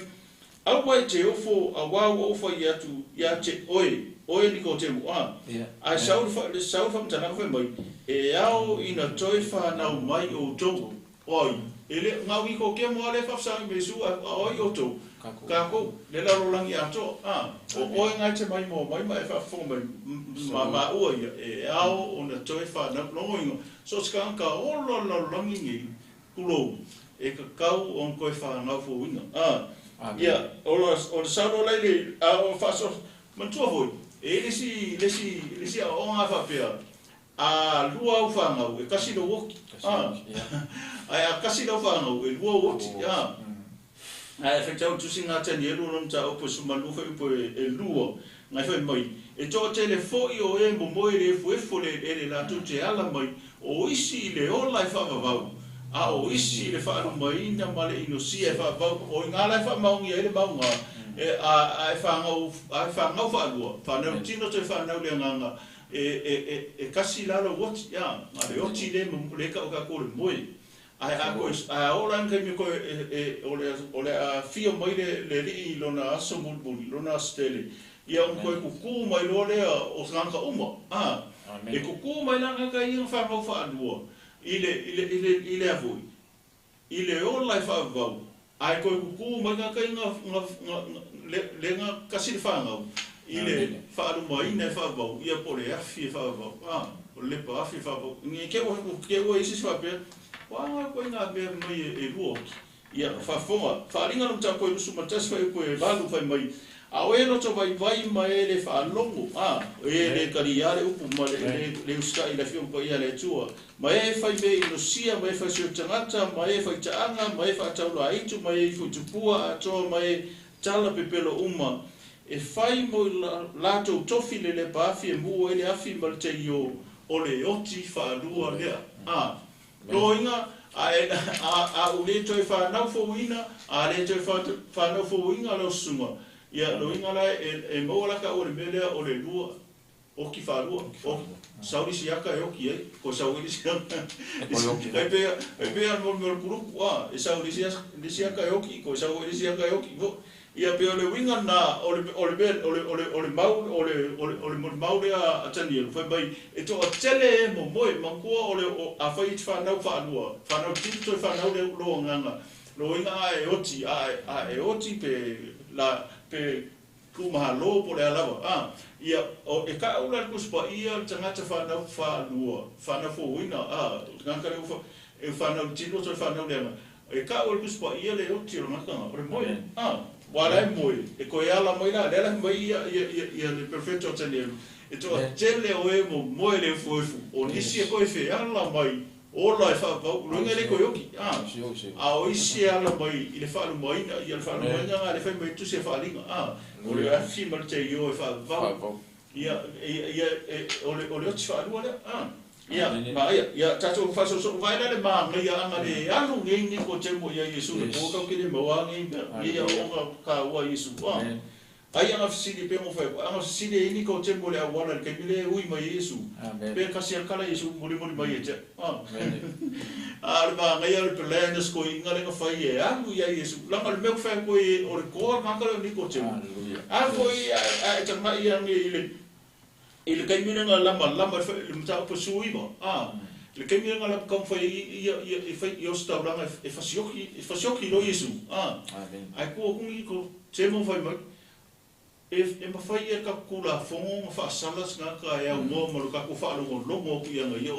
aua e te ofo auā ua ou fai atu ia te oe oe Nikotemu ae sau le sau faamatalaga fai mai e ao ina toe fanau mai outou oi e le ga o Nikotemu a le faafesagi ma Iesu a oi outou kākou le lalolagi atoa o oe gae te mai moa mai ma e faafofoga mai ma maua ia e ao ona toe fanau logoiga so o se tagata ola lalolagi nei tulou e tatau ona toe fanau fouina ia o le saulo lai le a o faaso manatua foi e i le isi aoaoga faapea a lua au fagau e kasi lou oti ae a kasi lau fagau e lua ou oti ae faitau tusi gā Tanielu lona mataupu e sumalua fuaiupu e 2 gai fai mai e to'atele fo'i o e momoe le efuefo le eleele latou te ala mai o isi i le ola e faavavau a o isi i le faalumaina ma le inosia e faavavau o igā la e faamaogia ai le mauga e a e fagau a e fagau faalua fanau tino toe fanau le agaga e kasi la lou oti a le oti le le ka'u kākou le moe ae a koe ae ola ai kaimi koe e o le a fio mai le alii i lona aso mulimuli lona aso tele ia ona koe kukū mai loa lea o tagata uma e kukū mai la gaka ia na fagau faalua i le afoi i le ola e faavavau ae koe kukū mai gaka ia le ga kasi le fagau i le faalumaina e faavavau ia po o le afi e faavavau. O le lepa afi whaapau. Nge ke ua ke ua isi whaapea, wā koe ngā mea mai e lua oki. Ia, whaafonga, whaaringa no tā koe rusu matasi whai koe valu whai mai. A oe loto vai vai ma e le whaalongo, a, e le kari ale upu ma le uskai la whio pa ia le tua. Ma e whai me inosia, ma e whai sio tangata, ma e whai taanga, ma e whai taula aitu, ma e fuitupua atoa, ma e tala pepelo uma. E whai mo lātou tofi le lepa afi e mua ele afi ma le te io o le oti whaalua lea. A, loinga, a ule toi whanau fōina, a le toi whanau fōinga leo sunga. Ia, loinga la e maua laka o le melea o le lua, oki whaalua, sauri siaka e oki e, ko sauri siaka. Kai pea mo le kuruku, a, e sauri siaka e oki, ko sauri siaka e oki. Ia pe o le winga na o le mau o le mau lea a Tanielu fai mai e toa tele e mo moe mangkua o le a fai i whanau whaalua whanau tito toi whanau le loa nganga lo inga a e oti a e oti pe la pe kumaha lo po le alawa a ia o e ka ula kuspa ia tangata whanau whaalua whanau fōina a nganga le ufa e whanau tito toi whanau le e ka ula kuspa ia le oti o nganga o le moe a wala e moe, e koe ala mai la, le ala mai ia le perfecto Tanielu. E toa tele o e mo moe le fuefu, o nisi e koe fe ala mai, ola e whaapau, loinga le koe oki. A o isi e ala mai, i le whaalumaina, i le whaalumaina ngā le whai mai tusi e whaalinga. O le afi ma le te io e whaapau. Ia, o le oti whaalua lea. Ia, ma ia, ia tātou whasoso, vaela le maa ia anga le alu ngi ko temo ia Yesu le pōkau ki le maua ngi ia onga ka ua Yesu. Ai anga fisili pe mo whai, anga fisili ini ko temo le awala le kaimile ui mai Yesu. Pe kasi alkala Yesu muli muli mai e te. A le maa ngai le pelenas ko inga lenga whai e alu ia Yesu. Langa le meu whai koe o le koa ngakala ni ko temo. A foi a e tanga ia ngi i le i le kaimile ngā lama, lama le mata upa suiva, a, le kaimile ngā lama kamu whai i i ostauranga e whasioki lo Yesu, a, ai kua kungi ko temo whai mai, e mawhai e ka kula whongo ngā whaasala ngā ka e au ngoa malu ka ku whaalongo longo ku ia ngā ia,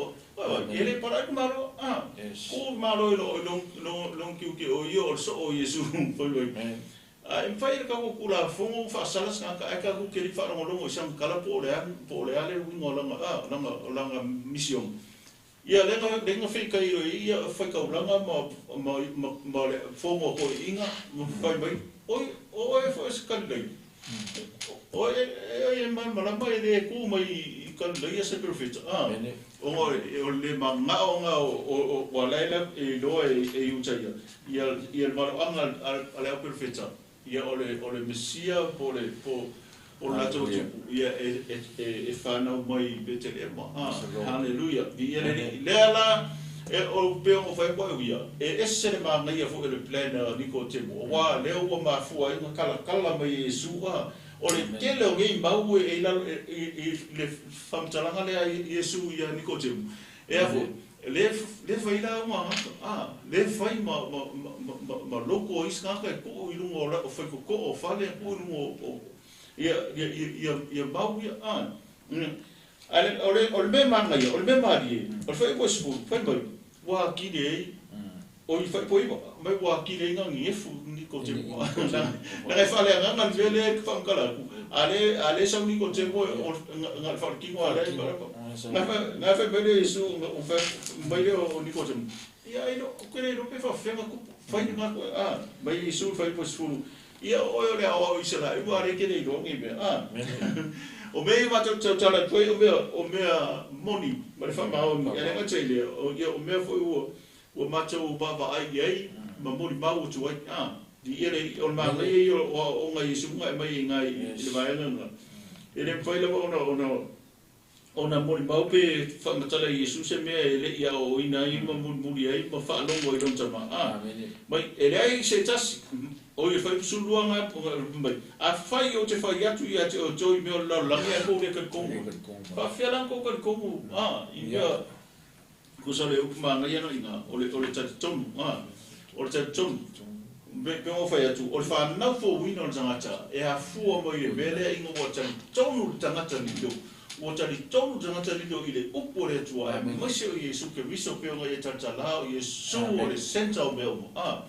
e le para ku malo, a, ku malo i long kiu ki o ia o le so o Yesu, whai mai. E mwhai le kako kula whongo whaasala ngā ka aika ku keri whaalongolongo i sang kala po le ale wingo langa mission. Ia lenga whaika i roi ia whaika ulanga ma le whongo ko inga ma whai mai. Oi e whai se kalilei. Oi e mai malama e le ku mai i kalilei a se perfecta. O le mangao ngā o walaila e loa e utaia. Ia le maloanga a le au perfecta. Ia o le Mesia po le po o lato tupu ia e whanau mai Betelema. Hallelujah. Ia le ala e o pe o whai koe ia. E ese le maangaia fo e le plana niko temo. Wa leo ua mafua inga kala kala mai Yesu. O le tele o ngei mau e le whamtalanga lea Yesu ia niko temo. E afo le whai la unga ngata, le whai ma loko o isi ngaka e ko i lunga o whai ko o whale ko i lunga o ia mau ia, O le me manga ia, o le me marie, o le whai ko sifuru, whai mai, wā kire ei, o i whai poi, mai wā kire ngā ngefu niko temo. Nanga i whale ngā ngā le whamkala ku, ale sau niko temo, ngā whale kingo ale, ngā whai mai le Yesu, mai le o niko temo. Ia, ilo, kere ilo pe whawhenga kupu, whai ngā koe, mai Yesu whai poi sifuru. Ia, oe o le awa o Isala, ua re kere ilo ngi mea, O mea i mātou tautala koe, o mea moni, ma le whamahoni, e lenga teile, o mea foi ua mātou baba ai i ai, ma moni mau o tuai, Di ia le, o le maangai o ngā Yesu ngā e mai i ngā i le vaenga ngā. E le mwhai lawa ona moni mau pe whangatala i Yesu se mea e le ia o ina i ma muri ai ma whaalongo i lontama. Mai, e le ai se tasi, o i whai pusulua ngā mai. A whai o te whai atu i a te o toi mea o lau langi a kō le karikongu. Whawhia lang kō karikongu, i mea, kusa le upu maangai ana inga, o le tati tonu, o le tati tonu. Pe ngō whai atu, o le whanau fō wina o le tangata, e a fua mai le mea lea inga o tani tonu le tangata ni tō. Ua talitonu tagata lilo i le upu o le Atua aemaise o Iesu Keriso pei ona ia talatala o Iesu o le center o mea uma. A.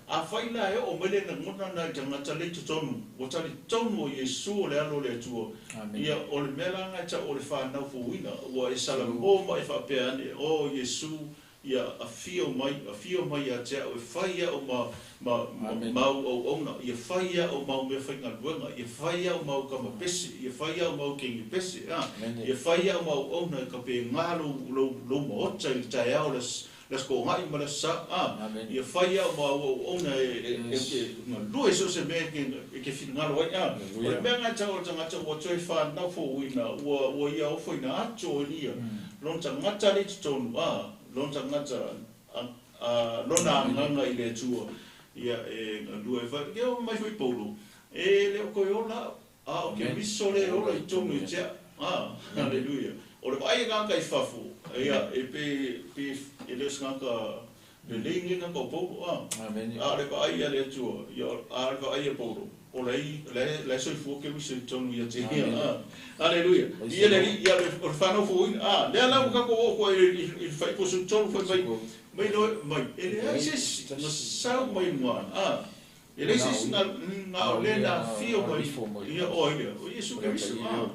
Afai la e oo mai le lagona lena i tagata le i totonu, ua talitonu o Iesu o le Alo o le Atua, ia o le mea la lena e tau o le fanau fouina, ua e salamo ma e faapea ane, O Iesu, Ia afio mai, afio mai ia te au e fai au ma, ma, ma, ma au auauna, ia fai au ma au meafaigaluega, ia fai au ma au kama pese, ia fai au ma au kenge pese, a, ia fai au ma auauna e kapegā lou, lou, lou maota i le taeao le le Aso Toonai ma le Aso Sa, a, ia fai au ma au auauna e, e, e, e galue i so o se mea e ke, e ke finagalo ai, a. O le mea lena e tau o le tagata ua toe fanau fouina, ua, ua ia ofoina atu o Elia, Lona tagata le i totonu, a, lona tagata, a, a, lona agaga i le Atua, ia e galue ai fai. Ia mai foi Paulo, e le o koe ola au, a o Keriso le ola i tonu i te au. A, haleluia. O le vaai e gagaka i fafo, ia, e pe, pe, e le o se gagaka lelei lenei gagaka o Paulo, a. A o le vaai a le Atua, ia, a o le vaai a Paulo, o la e, la e, la e soifua Keriso i totonu ia te ia, a. Aleluia. Ia le Alii, ia o le fanau fouina. A, lea la ua tatou oo atu ai i, i le faaitu 13 fai mai, mai loa, mai, e leai se isi na sau mai luga, a, e leai se isi na, na o le na afio mai, ia, o ai lea? O Iesu Keriso, a.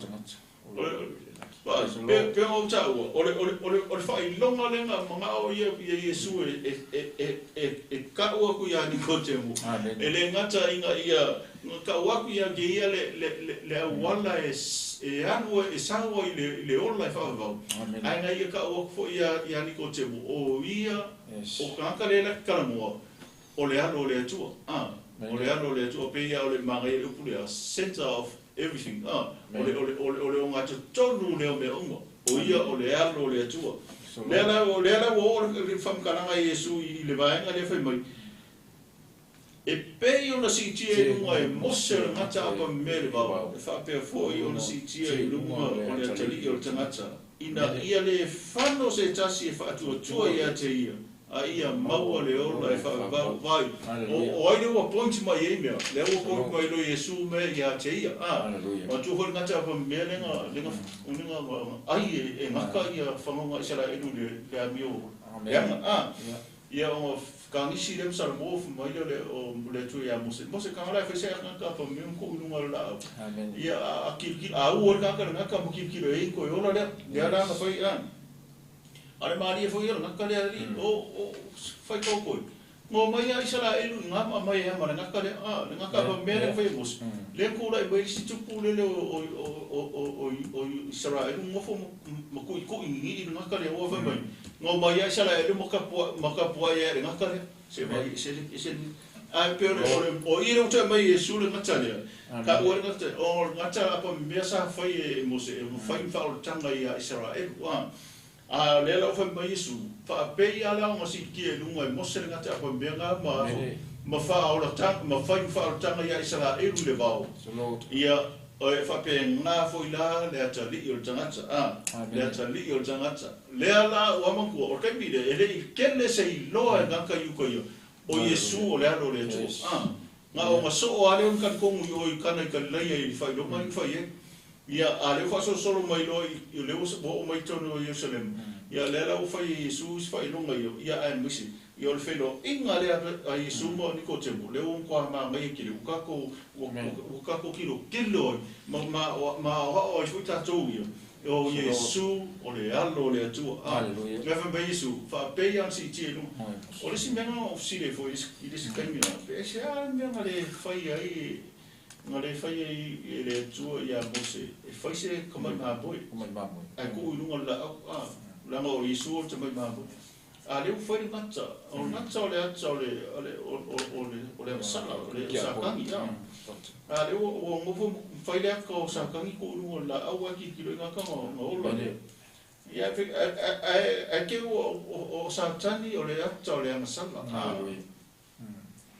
Vaai, pe ona ou taua, o le, o le, o le, o le faailoga lea na manao ia, ia Iesu e, e, e, e, e, e kau aku iā Nikodemo. E le gata ina ia, na kau aku ia te ia le, le, le, le auala e, e alu ai, e sau ai i le, i le ola e faavavau. Ae na ia kau aku foi ia, iā Nikodemo, o ia, o tagata lea la ke talanoa, o le alo o le Atua. A, o le alo o le Atua, pei lava o le manaia le upu lea, center of everything. A, o le, o le, o le, o le ogatotonu lea o mea uma. O ia o le alo o le Atua. Lea la, o lea la ua oo le faamatalaga a Iesu i le vaega lea fai mai, E pei ona siitia i luga e Mose o le gata apa mea i le vao, e faapea foi ona siitia i luga o le atalii o le tagata, ina ia le fano se tasi e faatuatua ia te ia, a ia maua le ola e faavavau. Vaai, o, o ai lea ua point mai ai mea? Lea ua point mai loa Iesu mea ia te ia. A, matua foi le gata apa mea le ga, le ga, le ga ai e, e gaka ia whangaunga Isaraelu le, le amio leaga. A, ia o kagisi lea ma Salamo fai mai lea o le, o le Atua ia Mose, Mose kagala e fai se gaka apa mea ma koʻu i luga o le laau. Ia, a, a kilokilo, a ua le gaka le gaka ma kilokilo e ai koe ola lea. Lea la na fai, a. A o le malie foi ia o le gaka lea alii, o, o, fai kau koe. Ngo mai a Isaraelu i nga ma mai e ma le gaka lea, a, le gaka apa mea lea fai e Mose. Lea kulaʻi mai le isi tupu lele o, o, o, o, o, o, o Isaraelu nofo ma, ma kuʻikuʻi gigii le gaka lea, ua fai mai, ngo mai a Isaraelu ma kapua, ma kapuaʻi ae le gaka lea. Se vai, se le, se le, ae pei o le, o le, o i le ua toe aumai e Iesu le gata lea, taua le gata, o le gata apa mea sa fai e Mose, e fai ma faaolataga ia Isaraelu, a. A o lea la ua fai mai Iesu, faapei lava la ona siitia i luga e Mose le gata apa mea na ma, ma faaolataga, ma fai ma faaolataga ia Isaraelu i le vao, ia, e faapena foi la le atalii o le tagata, a, le atalii o le tagata. Lea la ua manatua, o le taimi lea, e le i tele se iloa e gata i uka ia, o Iesu o le Alo o le Atua. A, na o na soo lava lea o na talitonu i o i Kana i Kalilaia i le faailoga na fai ai. Ia, a lea ua faasolosolo mai loa i, lea ua oo mai i totonu o Ierusalema, ia lea la ua fai e Iesu isi faailoga ia, ia aemaise, ia o le feiloaiga lea a Iesu ma Nikodemo, lea ua matua manaia tele, ua tatou, ua, ua tatou tilotilo ai, ma, ma, ma aoao ai foi tatou ia, o Iesu o le Alo o le Atua. A, lea fai mai Iesu, faapei lava ona siitia i luga. O le isi mea na ou fesili ai foi i le isi taimi, pe aisea le mea na le fai ai Na le fai ai e le Atua ia Mose e fai se tamai mamoe, ae tuu i luga o le laau, a, leaga o Iesu o le tamai mamoe. A lea ua fai le gata, o le gata o le ata o le, o le, o, o, o le, o le agasala, o le Satani, a. A lea ua, ua nofo ma fai le ata o Satani tuu i luga o le laau ae tilotilo i gata na ola lea. Ia, ae, ae, ae te i ua o Satani o le ata o le agasala, a.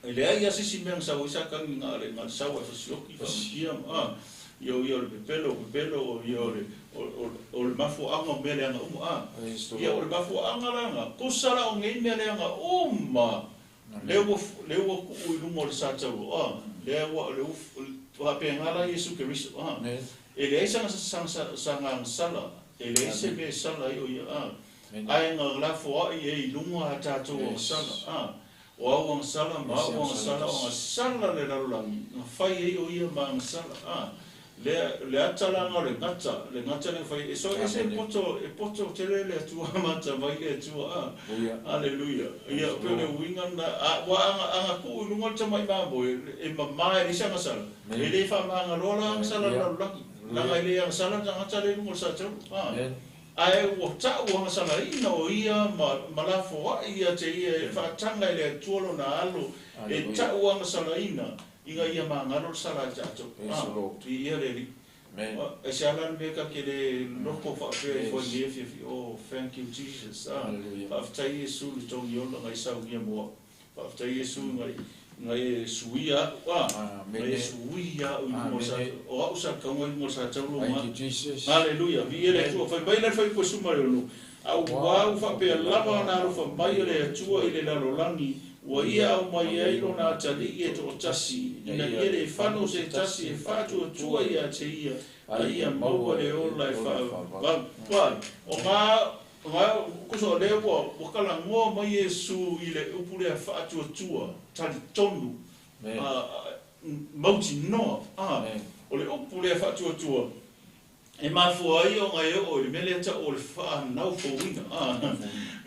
E leai lava se isi mea na sau ai Satani na o le na o le sau ae fasioti faamatia ma a ia o ia o le pepelo pepelo o ia o le o le mafuaaga o mea leaga uma a ia o le mafuaaga la na tusa la o nei mea leaga uma lea ua lea ua tuu i luga o le sa taua a lea ua lea ua faapena la Iesu Keriso a. E leai saga sala, e leai se mea e sala ai o ia, ae na lafoai ai i luga a tatou agasala, o au agasala ma au agasala, o agasala le lalolagi, na fai ai o ia ma agasala, le atalaga o le gata, le gata le fai, e so ese e poto tele le Atua mata mai le Atua, Aleluia. Ia pe le uiga na, ua aga tuu i luga le tamai mamoe, e mama e leai se agasala, e le faamagaloa la agasala le lalolagi, laga e le agasala le tagata le i luga o le satauro, ae ua ta'u agasalaina o ia ma lafoa'i ia te ia e faataga e le Atua lona alo, e ta'u agasalaina, ina ia magalo le sala ai tatou. Viia le Alii. E se ala le mea ka ke le loko faapea i foe nei fiafi. Oh, thank you Jesus. Faafetai Iesu i le togi ola ngai saunia mo a'u. Faafetai Iesu ngai e suia a'u. Ngai e suia a'u i luga o sa o a'u sa kauga i luga o sa taulo ma. Thank you Jesus. Hallelujah. Viia le Atua. Fai mai le fai po suma le ono. Au wau faapea lava ona alofa mai o le Atua i le lalolagi, ua ia aumai ai lona atalii e to'atasi, ina ia le fano se tasi e faatuatua ia te ia, a ia maua le ola e faavavau. O ngā kusa o lea ua kalagoa mai Iesu i le upu lea faatuatua, talitonu, mautinoa. O le upu lea faatuatua, e mafua ai ona e oo i le mea lea ta'u o le fa'anaufouina.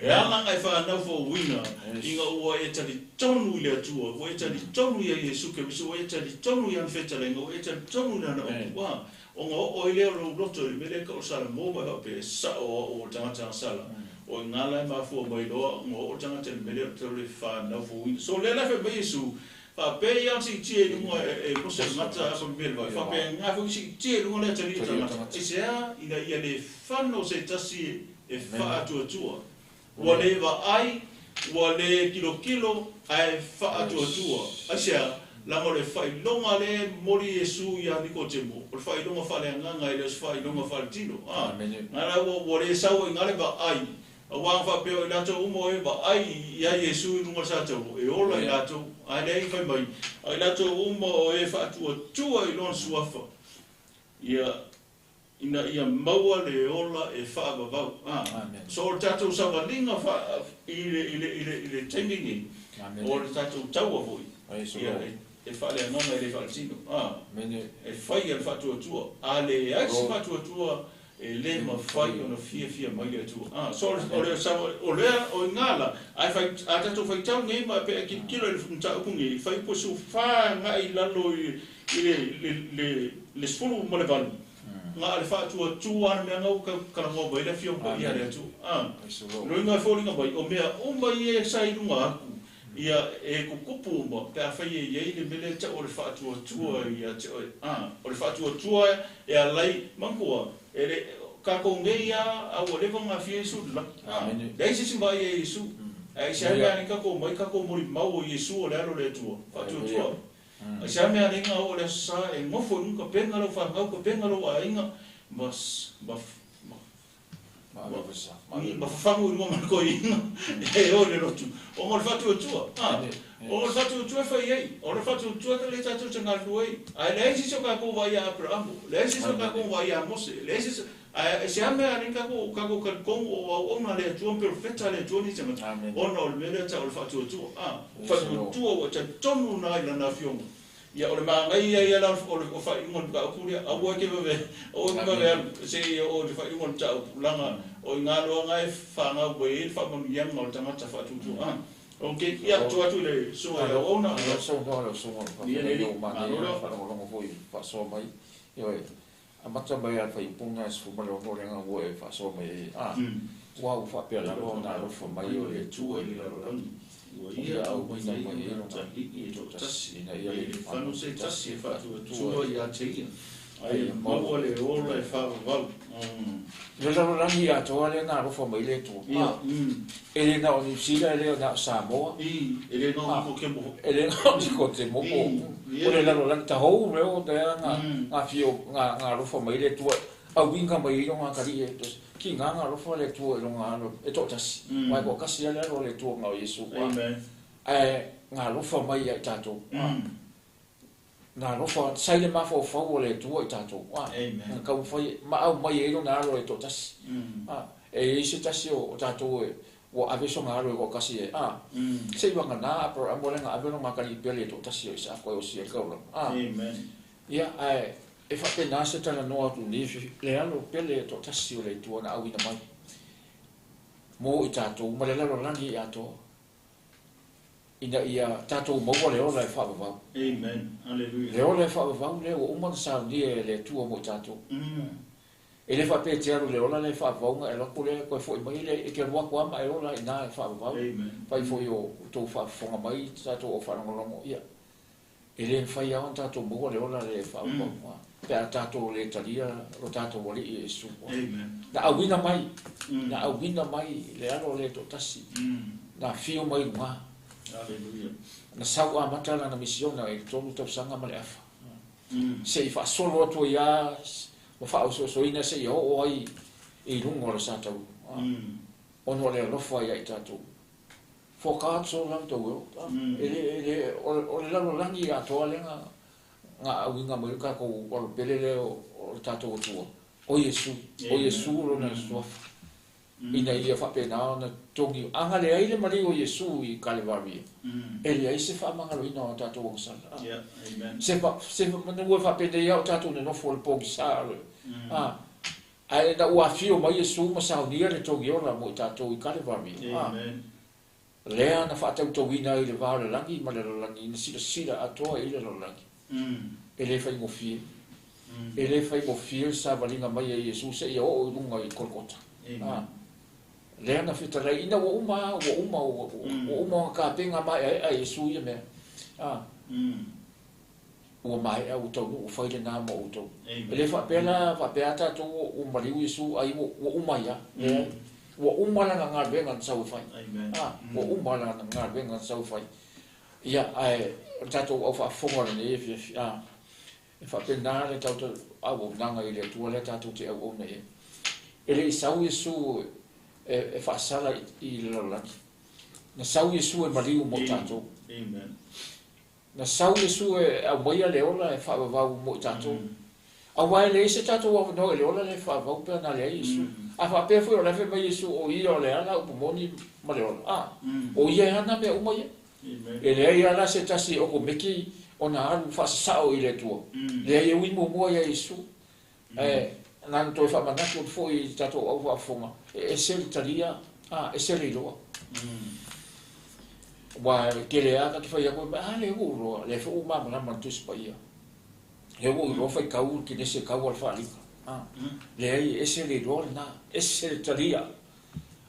E ala ga e fa'anaufouina ina ua e talitonu i le Atua, ua e talitonu ia Iesu Keriso, ua e talitonu i ana fetalaiga, ua e talitonu i lana upu, ona oo ai lea o lou loto i le mea lea ka o Salamo ma e faapea e sa'o a'u o le tagata agasala. O i gala e mafua mai loa ona oo le tagata i le mea lea o le fa'anaufouina. So lea la fai mai Iesu, faapea ia ona siitia i luga e Mose le gata a faamea le vai, faapea ga foi siitia i luga le atalii o tagata, e se a ina ia le fano se tasi e fa'atuatua. Ua le vaai, ua le kilokilo, ae fa'atuatua. Aisea, laga o le fa'ailoga le momoli Iesu ia Nikotemo, o le fa'ailoga fa'aleagaga e le o se fa'ailoga fa'aletino. Ga la ua le sau ai ga le vaai, auā ga faapea o i latou uma o e vaai ia Iesu i luga o le satauro, e ola i latou, ae leai fai mai, a i latou uma o e fa'atuatua i lona suafa, ia ina ia maua le ola e fa'avavau. So o le tatou savaliga i le taimi nei, o le tatou taua fo'i, ia e fa'aleagaga e le fa'aletino. E faia le fa'atuatua, a leai se fa'atuatua e le mafai ona fiafia mai le Atua. So o lea o i gala, a tatou faitau nei ma pe kilokilo i le mataupu nei, fai po 14 agai lalo i le 18, ga le fa'atuatua le mea gau kalagoa mai le afioga paia le Atua. Loiga e foliga mai, o mea uma ia e sa i luga aku, ia e kukupu uma, pe afai e iai le mea lea ta'u o le fa'atuatua ia te oe. O le fa'atuatua e alai, manatua, e le kakou nei ia a ua leva ona afia Iesu i le lagi. Leai se isi vaai ia Iesu. Ae se a mea alai kakou mai kakou molimau o Iesu o le Alo o le Atua, fa'atuatua. Ae se a mea alai ga oo le aso sa e gofo i luga kapega lau fanau, kapega lou aiga, ma ma fafagu i luga ma le koiina e o le lotu. Ona o le fa'atuatua. O le fa'atuatua e fai ai. O le fa'atuatua ka le tatou te galulue ai. Ae leai se isi o kakou vaai ia Aperaamo, leai se isi o kakou vaai ia Mose, leai se isi. Ae se a mea alai kakou talitonu o auauna le Atua ma perofeta le Atua nei tagata. Ona o le mea lea ta'u o le fa'atuatua. Fa'atuatua ua talitonu na i lana afioga. Ia o le magai ia ia la o le fa'aiuga o le mataupu lea, aua e ke vave, aua e ke vave alu, se i oo i le fa'aiuga o le mataupu, laga o i galoaga e fagau mai ai le fa'amanuiaga o le tagata fa'atuatua. Ok, ia tuu atu i le susuga i auauna. Ia saunoa lau susuga Ia le alii, o malo manaia lea. faalogologo foi faasoa mai. Ioe, amata mai a le faaiupuga e 16 le aga ua e faasoa mai ai. Ua ua faapea lava ona alofa mai o le Atua i le lalolagi, Ua ia aumaina mai ai lona atalii e to'atasi, ina ia e le le fano fano se se tasi tasi e e fa'atuatua faatuatua ia te ia, a ae ia maua maua le le ola e fa'avavau. Le lalolagi atoa lea na alofa mai le Atua. Ia E le na o Niu Sila, e le na o Samoa. I e le na o Nikotemo fo'i. E le na o Nikotemo I po ia o le le lalolagi tahou lea o lea ga fio ga alofa mai le Atua auiga mai ai loga atalii e kiga ga alofa le Atua i loga alo e to'atasi. Uaʻa e to'akasi a le alo o le Atua ga o Iesu. Amen. Ae ga alofa mai ia i tatou. Na alofa sa i le mafaufau o le Atua i tatou, na taumafai ma aumai ai Lona Alo e toatasi. E i ai se tasi o tatou e ua ave sona alo e toatasi e, se i vagana Aperaamo lea na ave lona atalii pele e toatasi o Isaako e osi ai le taulaga. Ia, ae e faapena se talanoa atu i lenei le alo pele e toatasi o le Atua na auina mai mo i tatou ma le lalolagi atoa. Ina ia tatou maua le ola e faavavau. Amen. Hallelujah. Le ola e faavavau lea ua uma ona saunia e le Atua mo i tatou. E le faapea e te alu i le ola lea e faavavau ona e alu atu lea toe foi mai lea, e te alu atu lava ma e ola i ina e faavavau. Amen. Fai foi o outou faafofoga mai tatou au faalogologo, ia, e le mafai lava ona tatou maua le ola lea e faavavau pe a tatou le talia lo tatou Alii Iesu. Amen. Na auina mai, na auina mai le alo lea e toatasi, na afio mai i luga. Hallelujah. Na sau amata lana misiona i le 3 tausaga ma le afa. Seia faasolo atu ai lava ma faaosoosoina seia oo ai i luga o le sataua. Ona o le alofa ia i tatou. For God so loved the world. E le, e le, o le lalolagi atoa lea na, na auina mai ai le tatou alopele lea o le tatou Atua, o Iesu, o Iesu lona suafa, ina ia faapena ona togi. A na leai le maliu o Iesu i Kalevaria, e leai se faamagaloina o tatou agasala. Se, se manu e faapenei lava o tatou nonofo i le pogisa, ae ina ua afio mai Iesu ma saunia le togi ola mo i tatou i Kalevaria, lea na faatautauina ai le va o le lagi ma le lalolagi, na silasila atoa i le lalolagi. E le faigofie. E le faigofie le savaliga mai a Iesu seia oo i luga i Kolokota. Lea na fetalai, ina ua uma, ua uma, ua uma ona tapena maeaea e Iesu ia mea. Ua maea, ua taunuu, ua fai lena mo outou. E le faapea la, faapea lava tatou ua maliu Iesu ai ua uma ai lava. Leai. Ua uma lana galuega na sau e fai. Ua uma lana galuega na sau e fai. Ia, ae o le tatou au faafofoga o lenei afiafi, e faapena le tatou auaunaga i le Atua lea tatou te auauna i ai. E le i sau Iesu e faasala i le lalolagi. Na sau Iesu e maliu mo tatou. Na sau Iesu e aumaia le ola e faavavau mo i tatou. Aua e leai se tatou avanoa i le ola lea e faavavau pe ana leai Iesu. A faapea foi o la e fai mai Iesu o ia o le ala, upu moni ma le ola, a, o ia e ana mea uma ia. E leai lava la se tasi e okomeki ona alu faasasao i le Atua. Leai e ui muamua ia Iesu. Ae na ona toe faamanatu atu foi i tatou au faafofoga, e ese le talia, a, ese le iloa. Aua e tele lava ta te fai atu, a lea ua ou iloa, lea foi ua malamalama le Tusi Paia. Lea ua ou iloa faitau le Kenese e tau a le faaaliga. A, leai, e ese le iloa lena, ese le talia.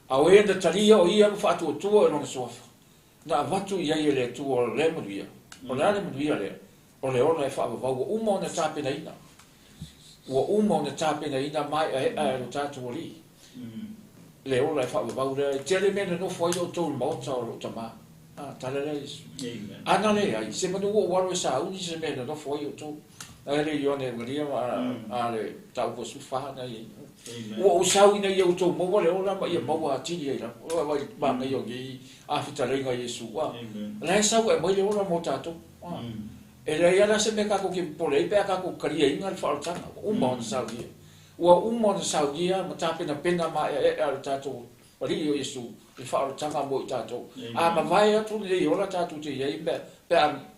A o e na talia o ia ma faatuatua i lona suafa, na avatu i ai e le Atua o lea manuia. O le a le manuia lea? O le ola e faavavau ua uma ona tapenaina. Ua uma ona tapenaina maeaea e lo tatou Alii. Le ola e faavavau lea, e tele mea na nofo ai outou i le maota o lou Tama. A, tala lea Iesu. Ana leai, se manu ua ou alu e sauni se mea na nofo ai outou. Na ele Ioane Evagelia a le mataupu 14 na i ai. Ua ou sau ina ia outou maua le ola ma ia maua atili ai lava. Ua vaai manaia o nei fetalaiga a Iesu. A, la e sau e aumai le ola mo tatou. E leai lava la se mea tatou te popole ai pe a tatou taliaina le faaolataga. Ua uma ona saunia. Ua uma ona saunia ma tapenapena maeaea le tatou Alii o Iesu i le faaolataga mo i tatou. A mavae atu lenei ola tatou te i ai pe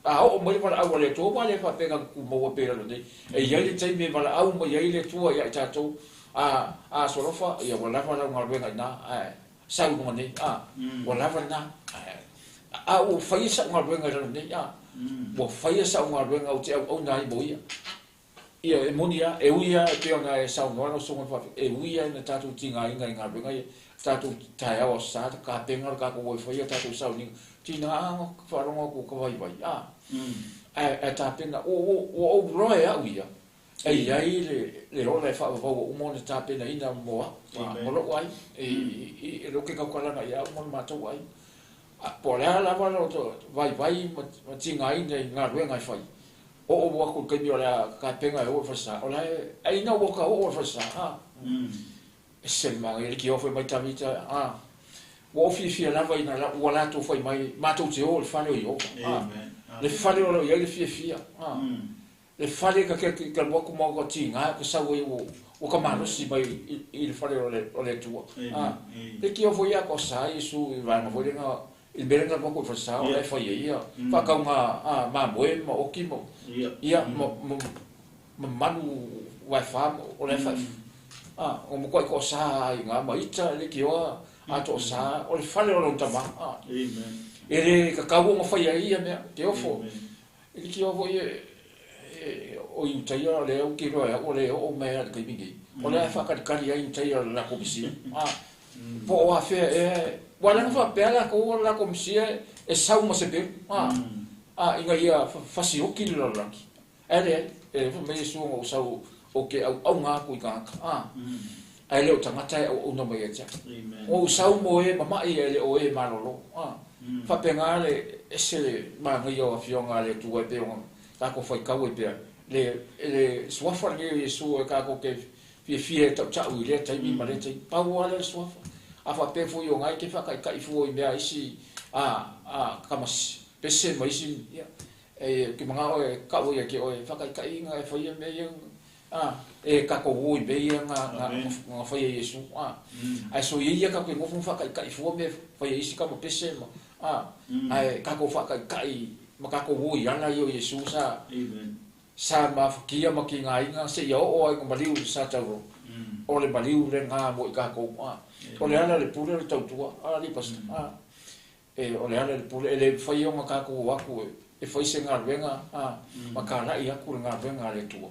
a oo mai le valaau a le Atua, aua le faapea na tutumau pea i lalo nei. E i ai le taimi e valaau mai ai le Atua ia i tatou, a aso alofa, ia ua lava lau galuega i ina, ae sau i luga nei, a, ua lava lena, a ua faia sau galuega i lalo nei, a, ua faia sau galuega ou te auauna ai mo ia. Ia, e moni lava, e ui lava e pei ona e saunoa lau Susuga i le Faafetai, e ui lava ina tatou tigaina i galuega ia, tatou taeao Aso Sa, tapena le tatou o e fai a tatou sauniga, tiga lava faalogo atu ka vaivai, a, ae tapena, ua ou iloa e au ia, e i ai le ola e faavavau ua uma ona tapenaina mo au, mo lou ai, i lou ke tautalaga ia au ma le matou ai. Po o le a lava lo vaivai ma tigaina i galuega e fai, oo atu i le taimi o le a tapena e oo i le falesa, o la e, ai ina ua ta oo i le falesa, a, ese le manaia, le tiofa mai Tavita, a, ua ou fiafia lava ina ua latou fai mai, matou te o i le fale o Ieova, a, le fale o lo o i ai le fiafia, a, Le fale ka ke ka alu atu ma ka tiga ka sau ai ua ka malosi mai i le fale o le Atua. A, le tio foi ia ko sa Iesu i vaega foi lena i le mea lena alu atu i falesa o la e fai ai ia faatauga a mamoe ma oki ma ia ma manu vaefa o la e fai. A, o matuai toasa ai i ma ita le tioa a toasa o le fale o lona tama. A, e le tatau ona faia ai ia mea te ofo. E le tioa foi e o Iutaia o lea ou te iloa e au o lea e oo mai lava i le taimi nei. O lea e faatalitali ai Iutaia o le latou Mesia. A, po o afea ea, ua ala ona faapea latou o le latou Mesia e sau ma se pelu, a, a, ina ia fasioti le lalolagi. Ae leai, e fai mai Iesu ona ou sau ou te auauna atu i tagata, a, ae le o tagata e auauna mai ia te au. Ua ou sau mo e mama'i ae le o e malolo. A, faapena le ese le manaia o Afioga a le Atua e pei ona tatou faitau ai pea le suafa lenei o Iesu e tatou te fiafia e tautau i lea taimi ma lea taimi. Pau lava lea o le suafa. A faapea foi o na e te faataitai fua i mea a isi a tama pese ma isi, ia, e te manao e tau ai ia te oe, faataitaiga e faia mea ia, a, e tatou o i mea ia na faia e Iesu, a, ae soia ia tatou te nofo ma faataitai fua mea faia e isi tama pese ma, a, ae tatou faataitai ma tatou o i ala ia o Iesu sa mafatia ma tigaina seia oo ai ina maliu i le sa tauro. O le maliu lena mo i tatou, a, o le ala le pule o le tautua, a, alii pasita, a, e o le ala le pule, e le mafai ona tatou o atu e fai se galuega, a, ma talai atu le galuega a le Atua.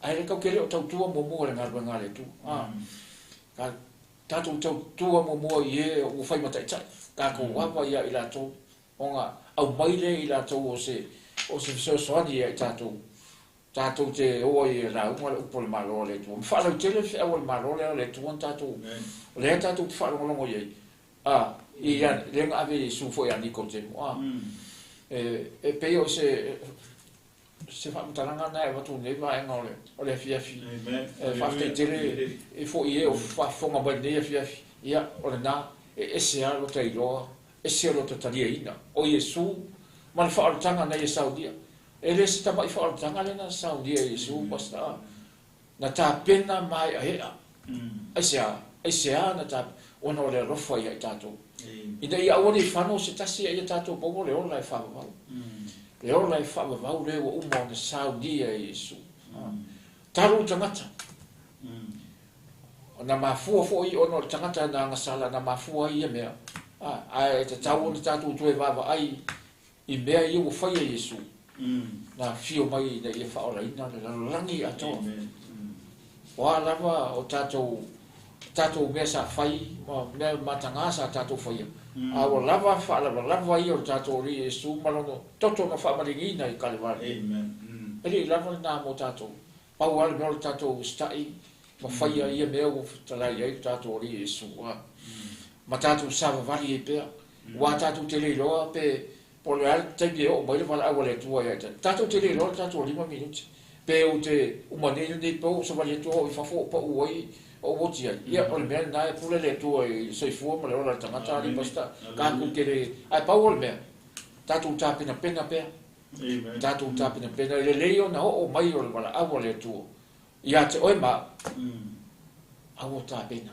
Ae le tatou te le o tautua muamua i le galuega a le Atua. A, tatou tautua muamua i e ua fai ma taitai, tatou ava ia i latou, ona aumai lea i latou o se fesoasoani ia i tatou, tatou te o ai e lauga le upu o le Malo a le Atua. Ma faalautele le feau o le Malo lea o le Atua na tatou, o lea tatou te faalogologo i ai. A, i lea na ave Iesu foi ia Nikodemo. A, e pei o se faamatalaga na e avatu nei vaega o le afiafi. E faafetai tele e foi e o faafofoga mai lenei afiafi. Ia, o lena, e ese lava lota iloa, ese lota taliaina o Iesu ma le faaolataga na ia saunia. E le se tama'i faaolataga lea na saunia e Iesu, pasita, na tapena mae'ae'a. Aisea na tapena, ona o le alofa ia i tatou. Ina ia aua ne i fano se tasi a ia tatou maua le ola e faavavau. Le ola e faavavau lea ua uma ona saunia e Iesu. Talu tagata. Na mafua foi ona o le tagata na agasala, na mafua ai ia mea. Ae tatau ona tatou toe vaavaai i mea ia ua faia e Iesu. Na fio mai ina ia faaolaina le lalolagi atoa. O a lava o tatou mea sa fai ma mea mataga sa tatou faia. A ua lava faalavalava ia o le tatou Alii Iesu ma lona toto na faamalieina i Kalevale. E le i lava lena mo tatou. Pau lava le mea o le tatou usitai ma faia ia mea ua fetalai ai le tatou Alii Iesu. Ma tatou savavali ai pea. Ua tatou te le iloa pe po o le a le taimi e oo mai le valaau a le Atua ia i tatou. Tatou te le iloa le tatou 5 minute. Pe ou te uma nei lenei po o savali atu o i fafo o pau ai o oti ai. Ia, o le mea lena e pule le Atua i le soifua ma le ola o le tagata, alii pasita, tatou te le, ae pau o le mea, tatou tapenapena pea. Tatou tapenapena, e lelei ona oo mai o le valaau a le Atua ia te oe ma au, aua tapena.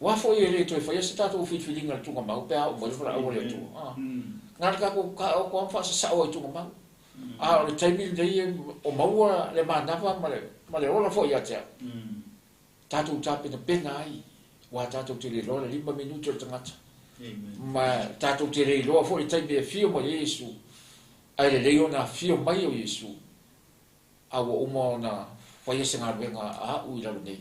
Ua foi e le toe faia se tatou filifiliga i le tugamau pe a oo mai le valaau a le Atua. Na le tatou taoto lava ma faasasao ai tugamau. A o le taimi lenei o maua le manava ma le ola foi ia te au. Tatou tapenapena ai, ua tatou te le iloa le 5 minute o le tagata. Ma tatou te le iloa foi le taimi e afio mai ai Iesu. Ae lelei ona afio mai o Iesu. A ua uma ona faia se galuega a au i lalo nei.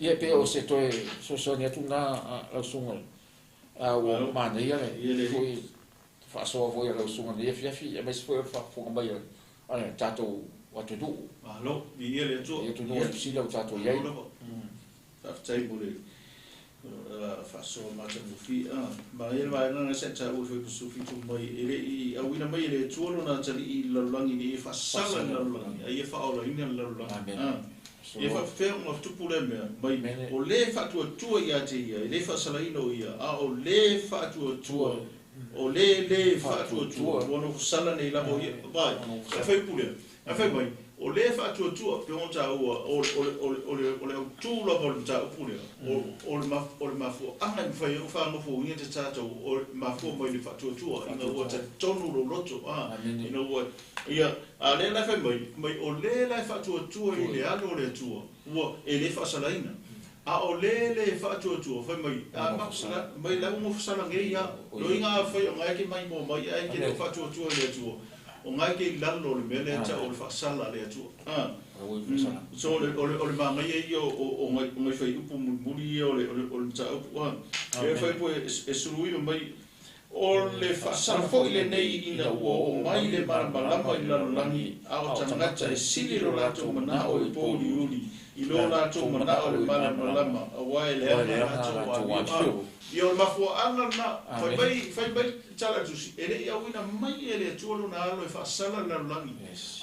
Ia pe o se toe fesoasoani atu na lau susuga, a ua manaia le foi faasoa foi a lau susuga nei afiafi, aemaise foi o le faafofoga mai a le tatou atunuu. Malo, viia le Atua. I atunuu o Niu Sila ua tatou i ai. Faafetai mo le faasoa matagofie. Manaia le vaega na sa taua foi 17 mai e le i auina mai e le Atua lona atalii i le lalolagi ina ia faasala le lalolagi, a ia faaolaina le lalolagi. Ia faapefea ona tupu lea mea mai o le faatuatua ia te ia, e le faasalaina o ia, a o le faatuatua O le le faatuatua ua nofosala nei lava o ia vai e fai upu lea ae fai mai o le faatuatua pe ona taua o le autū lava o le mataupu lea o le mafuaaga e mafai ai ona faagofoina te tatou o le mafua mai le faatuatua ina ua talitonu lou loto ina ua ia a lea la fai mai o le la e faatuatua i le alo o le Atua ua e le faasalaina a o le le faatuatua fai mai mai lau nofosala nei ia loiga fai o ngai ke mai mo mai ai ke le faatuatua i le Atua o ngai ke lalo le mea lea tau o le faasala le Atua so o le magaia ia o ngai fai upu mulimuli ia o le mataupu e fai upu e suluiva mai o le faasala foi lenei ina ua oo mai le malamalama i le lalolagi a o tagata e sili lo latou manao i pouliuli i lo latou manao le malamalama auā e leaga latou amio ia o le mafuaaga lena fai mai tala tusi e le'i auina mai e le Atua lona alo e faasala le lalolagi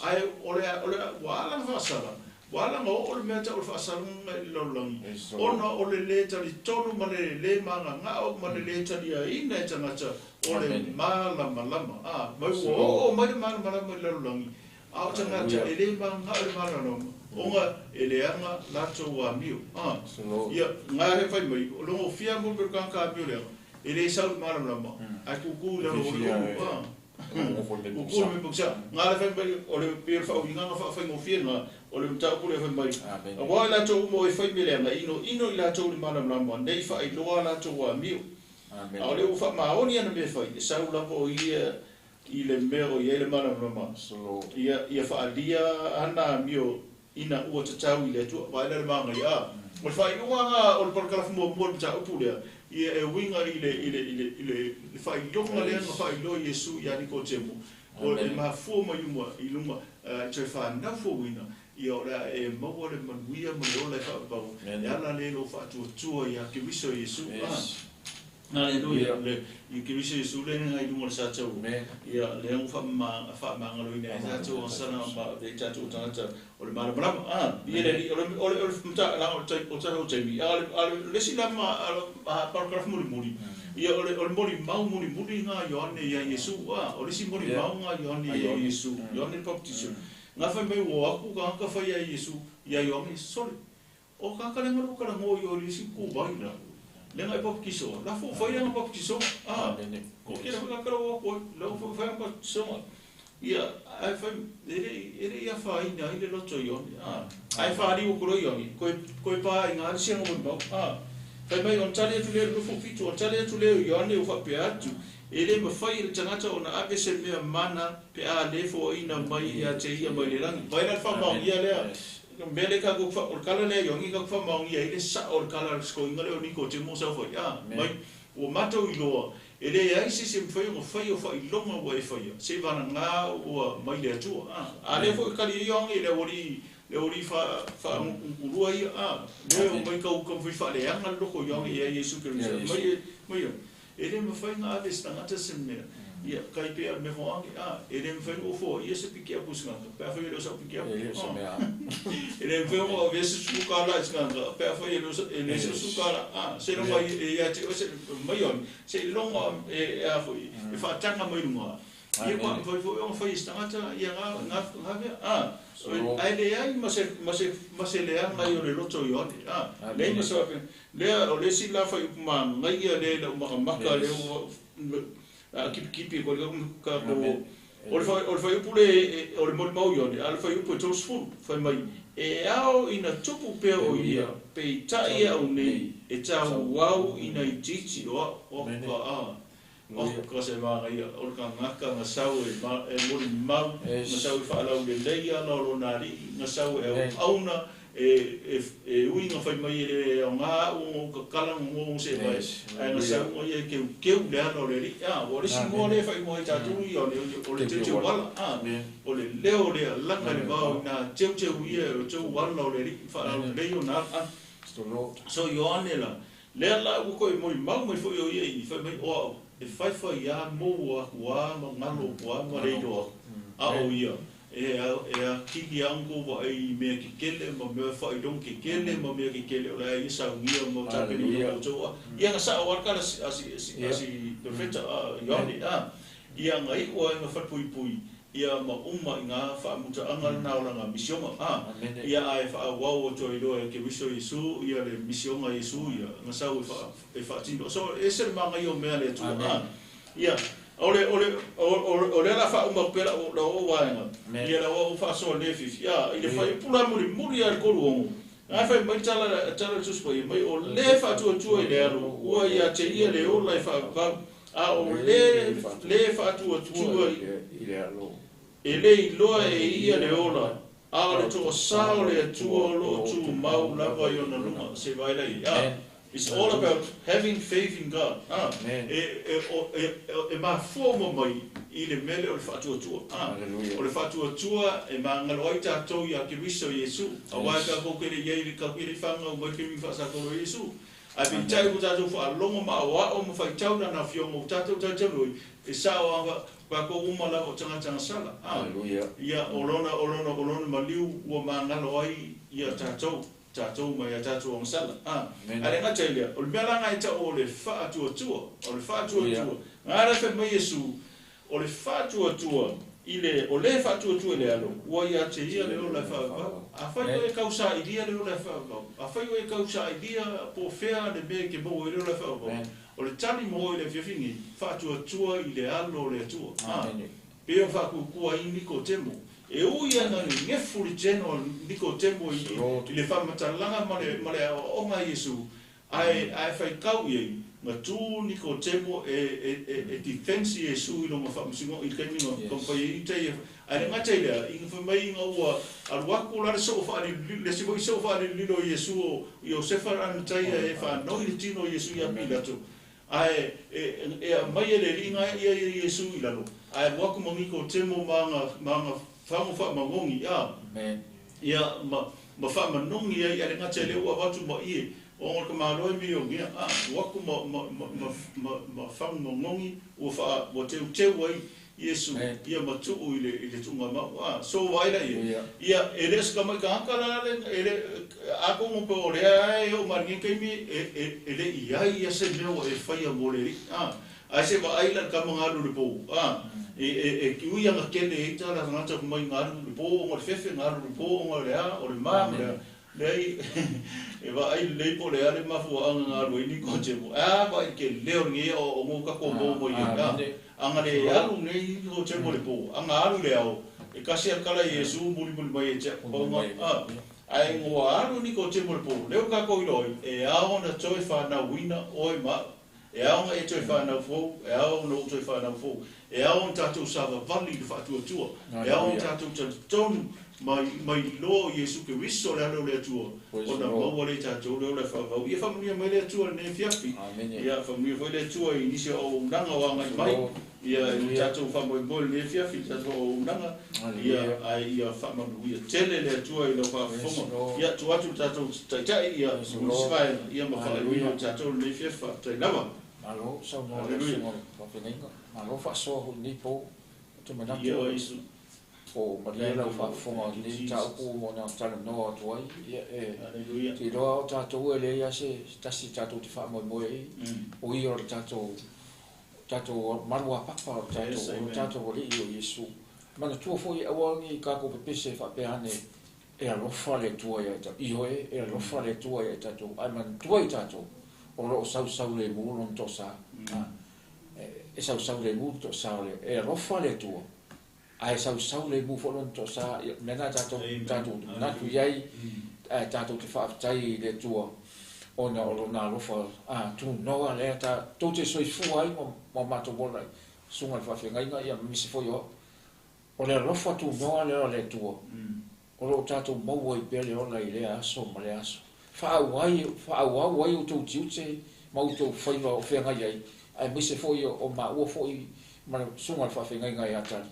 ae o le ua ala na faasala ua ala na oo le mea tau o le faasalaga i le lalolagi ona o le lē talitonu ma le lē magagao ma le lē taliaina e tagata o le malamalama mai ua oo mai le malamalama i le lalolagi a o tagata e lē magagao le malamalama ona e leaga latou amio ia nga he fai mai o logofia mo le tagata amio leaga e lē sau le malamalama ae kukū i lalo o le ulu kukū le mea nga le fai mai o le pei o le faauigaga faafaigofie o le mataupu lea fai mai auā i latou uma o e fai mea leaga inoino i latou le malamalama nei faailoa latou amio a o le ua faamaoni ana mea fai e sau lava o ia i le mea o i ai le malamalama ia faaalia ana amio ina ua tatau i le Atua vaai la le magai o le faaiuga o le parakalafu muamua le mataupu lea ia e uiga i le faailoga lea na faailoa Iesu ia Nikotemo o le mafua mai uma i luga toe fanau fouina ia o le a e maua le manuia ma le ola e faavavau e ala lea lou faatuatua ia Keriso Iesu Aleluia le i Keriso Iesu le ngai luga o le sa tau ia lea ua faamagaloina ai tatou agasala ma avea i tatou tagata o le malamalama ia le o le la o le taimi a le isi la parakalafu mulimuli ia o le molimau mulimuli nga Ioane ia Iesu o le isi molimau nga Ioane ia Iesu Ioane le Baptiso nga fai mai ua aku tagata fai ia Iesu ia Ioane sole o tagata lenga lo kalago i o le isi kuvai la lenga e baptiso la fo fai anga baptiso ko kira fai kala o ko la fo fai anga baptiso ia ai fai ere ia faina i le loto Ioane ai faali o kolo Ioane koe pa i ngā sianga mo mau fai mai on tali atu le lufu fitu on tali atu le Ioane o faapea atu e le mafai e le tagata ona ave se mea mana pe a le foaina mai ia te ia mai le lagi vai la le faamaogia lea mea le ka o le kala lea Ioane ka faamaogia ai le sao o le kala le fesokoiga lea o Nikotemo sau fai mai ua matou iloa e le ai se se mafai ona fai o faailoga ua e faia se valagā ua mai le Atua a lea foi kali Ioane le ori faaugulua ia lea o mai kau kamafai faaleaga le loko Ioane ia Iesu Keriso mai e le mafai ona ave se tagata se mea ia kai pea le mea foaage e le mafai ona ofoa ia se piki apu i se tagata pe afai e le o sau piki apu e le mafai ona avea se sukala i se tagata pe afai e le se sukala se loga e ia te oe se mai oe se iloga e a foi e faataga mai luga ia pa mafai foi ona fai e se tagata ia nga mea ae leai ma se leaga i o le loto Ioane leai ma se lea o le isi la fai upu magaia lea i lau makamaka lea ua kipikipi ko le ka o le fai upu le o le molimau Ioane a le fai upu e 30 fai mai e ao ina tupu pea o ia peitai au nei e tauau ina itiiti o au o ka se magaia o le kagaka na sau e molimau na sau e faalaulelei ala o lona alii na sau e auauna e uiga fai mai e le aogā au kakala gogo se mai ae na sau ia e keukeu le ala o le alii ua le isi moa lea e faaigoa ai tatou ia o le teuteu ala o le leo lea laga le vao ina teuteu ia e o tou ala o le alii faalaulelei ona ala so Ioane la lea la ua koe molimau mai foi o ia i fai mai o au e faifai a mou aku a ma galo aku a ma le iloa a o ia E akili ango wa ai mea kekele ma mea whailong kekele ma mea kekele o le ai saungia ma tapeni o toa. Ia nga sa o kala asi profeta Ioane ia nga i o nga whatpui ia ma uma i ngā whaamuta anga na o nga misionga ia ai whaawau o toi loa ke wiso Yesu ia le misionga Yesu ia nga sau e whaatino. So e se manga i o mea le atua ia ole ole la fa uma pela la o waenga ia la o fa so le fifi ia ile fa pula muri muri al kolu ongo na fa mai tala tala tuspo mai o le fa tu tu ile alu ua ia te ia le o la fa a o le le fa tu tu ile alu ele iloa e ia le ola a le to sa o le tu o lo tu mau lava i ona lunga se vai lai. It's all about having faith in God. E mafua mai i le mele o le faatuatua. O le faatuatua e mangalo ai tātou ia Keriso Iesu. Aua e kākou kele iai le kākou le whanga o mai kemi whaasakoro Iesu. Ai peitai o tātou whaalongo ma awao ma whaitau na na fiongo o tātou tātou e sao anga kākou uma lava o tanga sala. Ia o lona maliu ua mangalo ai ia tātou. Tātou mai a tātou ang sala. Ale ngā teilea, o le mea langa e tau o le whaatuatua, o le whaatuatua. Ngā rawhe mai Yesu, o le whaatuatua, o le whaatuatua le alo, ua ia te ia le ola whaavau. A whai o e kausa i lia le ola whaavau. A whai o e kausa i lia po whea le mea ke mō e le ola whaavau. O le tali mō i le fiafingi, whaatuatua i le alo o le atua. Peo whakukua i niko temo. E ui ana ni ngefu le teno niko temo i le whamatalanga ma le onga Yesu ai whaikau iei nga tū niko temo e defense Yesu i longa whamusingo i kaiminga kompai i te ai le ngata i lea i ngawha mai nga ua aluaku la le soo whaali le sivo i soo whaali lilo Yesu o Iosefa Arimatea e whanoi le tino Yesu ia Pilato ai e mai e le linga ia Yesu i lalo ai waku mangiko temo manga whango wha mangongi ia ma wha manongi ia le ngata le ua watu ma ie o ngol ka maloi mi o ngia waku ma whango mangongi ua wha wa teu teu ai Yesu ia matuu i le tunga mau so waila ia ia e le ska mai ka kala le e le ako mo pe o le ai o maringi kaimi e le ia ia se mea e whaia mo le ai se wa ai la ka mangalu le po e ki ui anga kele e tala ngata mai ngalu le po o le fefe ngalu le po o le a o le ma le le e va ai le po le ale mafu anga ngalu ni ko te mo a va ke le o ngi o ngo ka ko mo mo ia anga le alu nei ko te mo le po anga alu le ao e kasi kala Yesu muri muri mai e te ponga ai ngo alu ni ko te mo le po leo ka ko iloi e ao na toi whanau wina oi ma e ao e toi whanau fou e ao no toi whanau fou e ao tātou savavali le faatuatua e ao tātou tonu mai lo Yesu ke wiso le alo le atua ona maua le tātou le o le whaavau ia whamunia mai le atua ne fiafi ia whamunia foi le atua i nisi o unanga o angai mai ia i tātou whamoemoe le fiafi tātou o unanga ia ai ia whamanuia tele le atua i lau whaafonga ia tu atu tātou taitai ia munisvaenga ia ma whaauina o tātou le fiafi whaatai lava. Malo saunoa le susuga faafeagaiga malo faasoa hui nei po te manatu o malia lau faafofoga lenei mataupu mo na talanoa atu ai ia e te iloa o tatou e leai a se tasi tatou te faamoemoe ai o ia o le tatou tatou maluapapa o le tatou alii o Iesu manatua foi aua ni kākou pepese faapea ane e alofa le Atua ia ioe e alofa le Atua ia tatou ae manatua i tatou o loo sausau le mu lona toasā e sausau le mu toasā o le e alofa le Atua ae sausau le mu foi lona toasā mea na tatou tatou manatu iai ae tatou te faafetai i le Atua ona o lona alofa tunoa lea tou te soifua ai ma matou ola susuga le faafeagaiga ia ma misi foi o o le alofa tunoa lea o le Atua o loo tatou maua i pea le ola i lea aso ma le aso faaauau ai outou tiute ma outou faiva o feagai ai ae maise foi o maua foi ma le susuga le faafeagaiga ia tali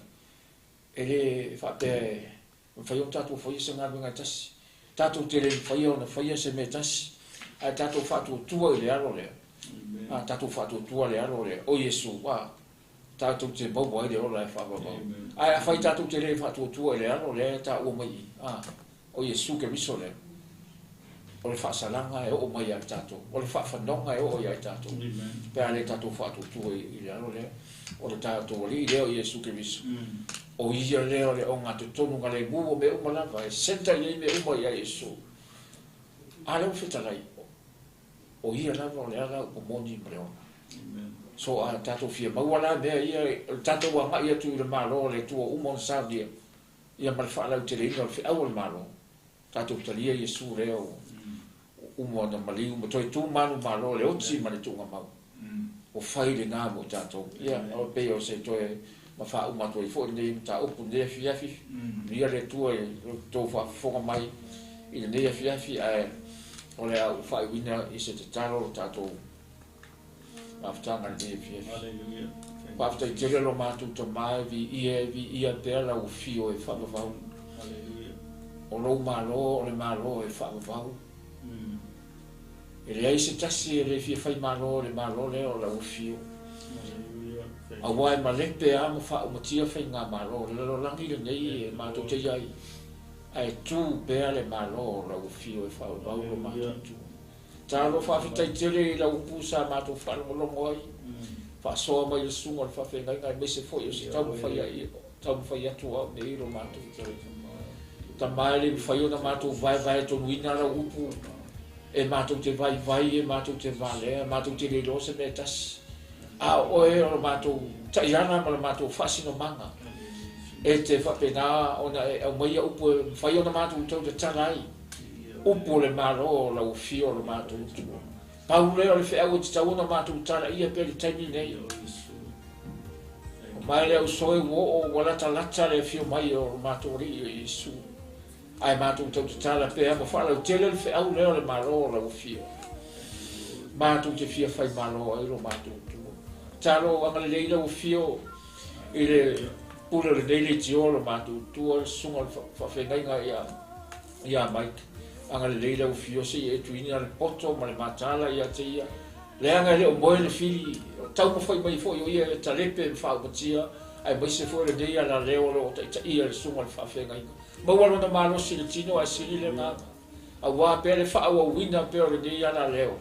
e lē faapea e mafai ona tatou faia se galuega e tasi tatou te le mafaia ona faia se mea tasi ae tatou faatuatua i le alo lea tatou faatuatua le alo lea o Iesu. tatou te maua ai le ola e faavavau. Ae afai tatou te le faatuatua i le Alo lea e taua mai i i, a, o Iesu Keriso lea, o le faasalaga e oo mai ia i tatou, o le faafanoga e oo ia i tatou, pe a le tatou faatuatua i le Alo lea, o le tatou Alii lea o Iesu Keriso. O Ia lea o le ogatotonu galemu o mea uma lava, e centre i ai mea uma ia Iesu. A lea ua fetalai, o Ia lava o le ala upu moni ma le ola. So a tatou fia maua la mea ia, o le tatou agai atu i le Malo o le Atua uma ona saunia, ia ma le faalauteleina o le feau o le Malo, tatou talia Iesu lea ua uma ona maliu ma toe tu manumalo le oti ma le tuugamau. Ua fai lena mo i tatou. Ia, e pei o se toe ma faauma atu ai foi lenei mataupu i lenei afiafi. Manuia le Atua i lo outou faafofoga mai i lenei afiafi, ae o le a ou faaiuina i se tatalo lo tatou mafutaga i lenei afiafi. Faafetai tele lo matou Tama e viia e viia pea lau afio e faavavau. O lou Malo o le Malo e faavavau. E leai se tasi e le fia fai malo i le Malo lea o lau afio. Aua e malepe a ma faaumatia faigamalo o le lalolagi lenei e matou te i ai, ae tu pea le Malo o lau afio e faavavau lo matou tu. Talo faafetai tele i lau upu sa matou faalogologo ai, faasoa mai le susuga o le faafeagaiga aemaise foi o se taumafai atu o au nei lo matou Tama e le mafai ona matou vaevaetonuina lau upu e matou te vaivai, e matou te valea, matou te le iloa se mea e tasi. A o oe o le matou taiala ma le matou faasinomaga, e te faapena ona e aumaia upu e mafai ona matou tautatala ai, upu o le Malo o lau afio o le matou Atua. Pau lea o le feau e tatau ona matou talaia pea i le taimi lenei. Mai le ausoe ua oo ua latalata le afio mai o lo matou Alii o Iesu. Ae matou tau tatala pea ma faalautele le feau lea o le Malo o lau afio. Matou te fia fai malo ai lo matou Atua. Talo agalelei lau afio i le pule o lenei leitio o lo matou Atua, le susuga o le faafeagaiga ia Mike. Agalelei lau afio se i e tuuina le poto ma le mataala ia te ia. Leaga e le o moe le fili, o taumafai mai foi o ia e talepe ma faaumatia, aemaise foi o lenei alaleo o lo o taitaia le susuga i le faafeagaiga. Maua lona malosi i le tino ae sili le agaga, aua pea le faaauauina pea o lenei alaleo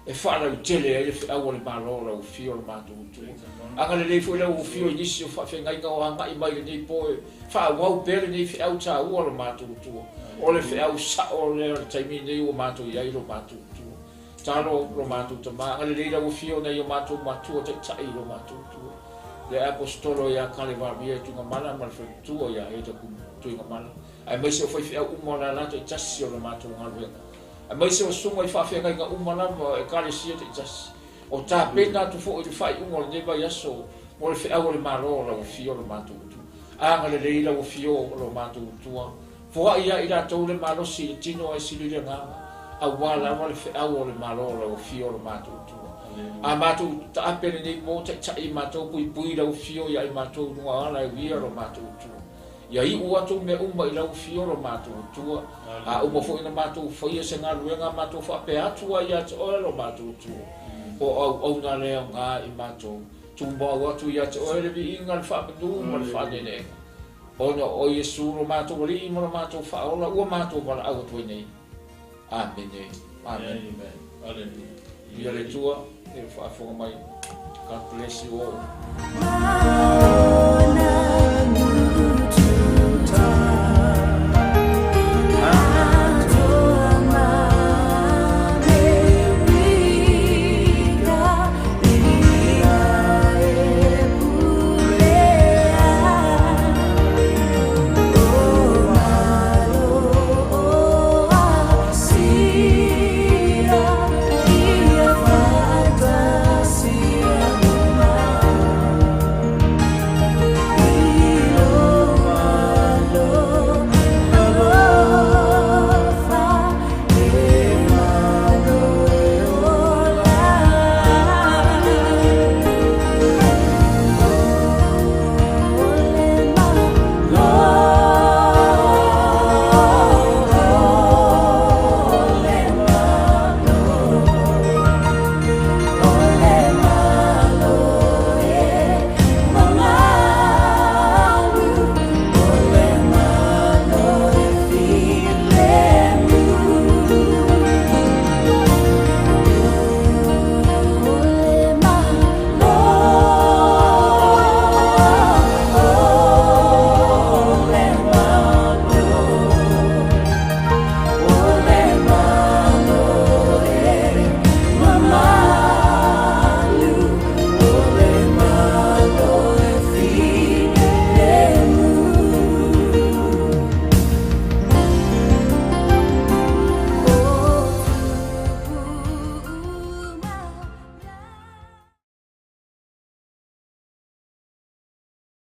e faalautele ai le feau a le Malo o lau afio o le matou Atua. Agalelei foi lau afio i nisi o faafeagaiga o agai mai i lenei po e faaauau pea lenei feau taua o le matou Atua. O le feau sao lea o le taimi lenei ua matou i ai lo matou Atua. Talo lo matou Tama, agalelei lau afio nai o matou matua taitai i lo matou Atua. Le Aposetolo ia Kalevaria i Tuigamala ma le faletua ia Eda Tuigamala, aemaise o faifeau uma o lala taitasi o le matou galuega, aemaise o susuga i faafeagaiga uma lava o Ekalesia taitasi, o tapena atu foi i le faaiuga o lenei vaiaso mo le feau a le Malo o lau afio lo matou Atua. Agalelei lau afio lo matou Atua. Foai ia i latou le malosi i le tino ae sili le agaga, aua lava le feau o le Malo o lau afio o lo matou Atua. A matou taape lenei po, taitai i matou, puipui lau afio ia i matou i luga o ala e uia lo matou Atua. Ia iu atu mea uma i lau afio lo matou Atua. A uma foi ona matou faia se galuega, matou faapea atu ai ia te oe lo matou Atua, o auauna le aoga i matou. Tumau atu ia te oe le viiga, le faamanu ma le faaneeneega. Ona o Iesu lo matou Alii ma lo matou Faaola ua matou valaau atu ai nei. Amene. Amene. Viia le Atua i le faafofoga mai. God bless you all.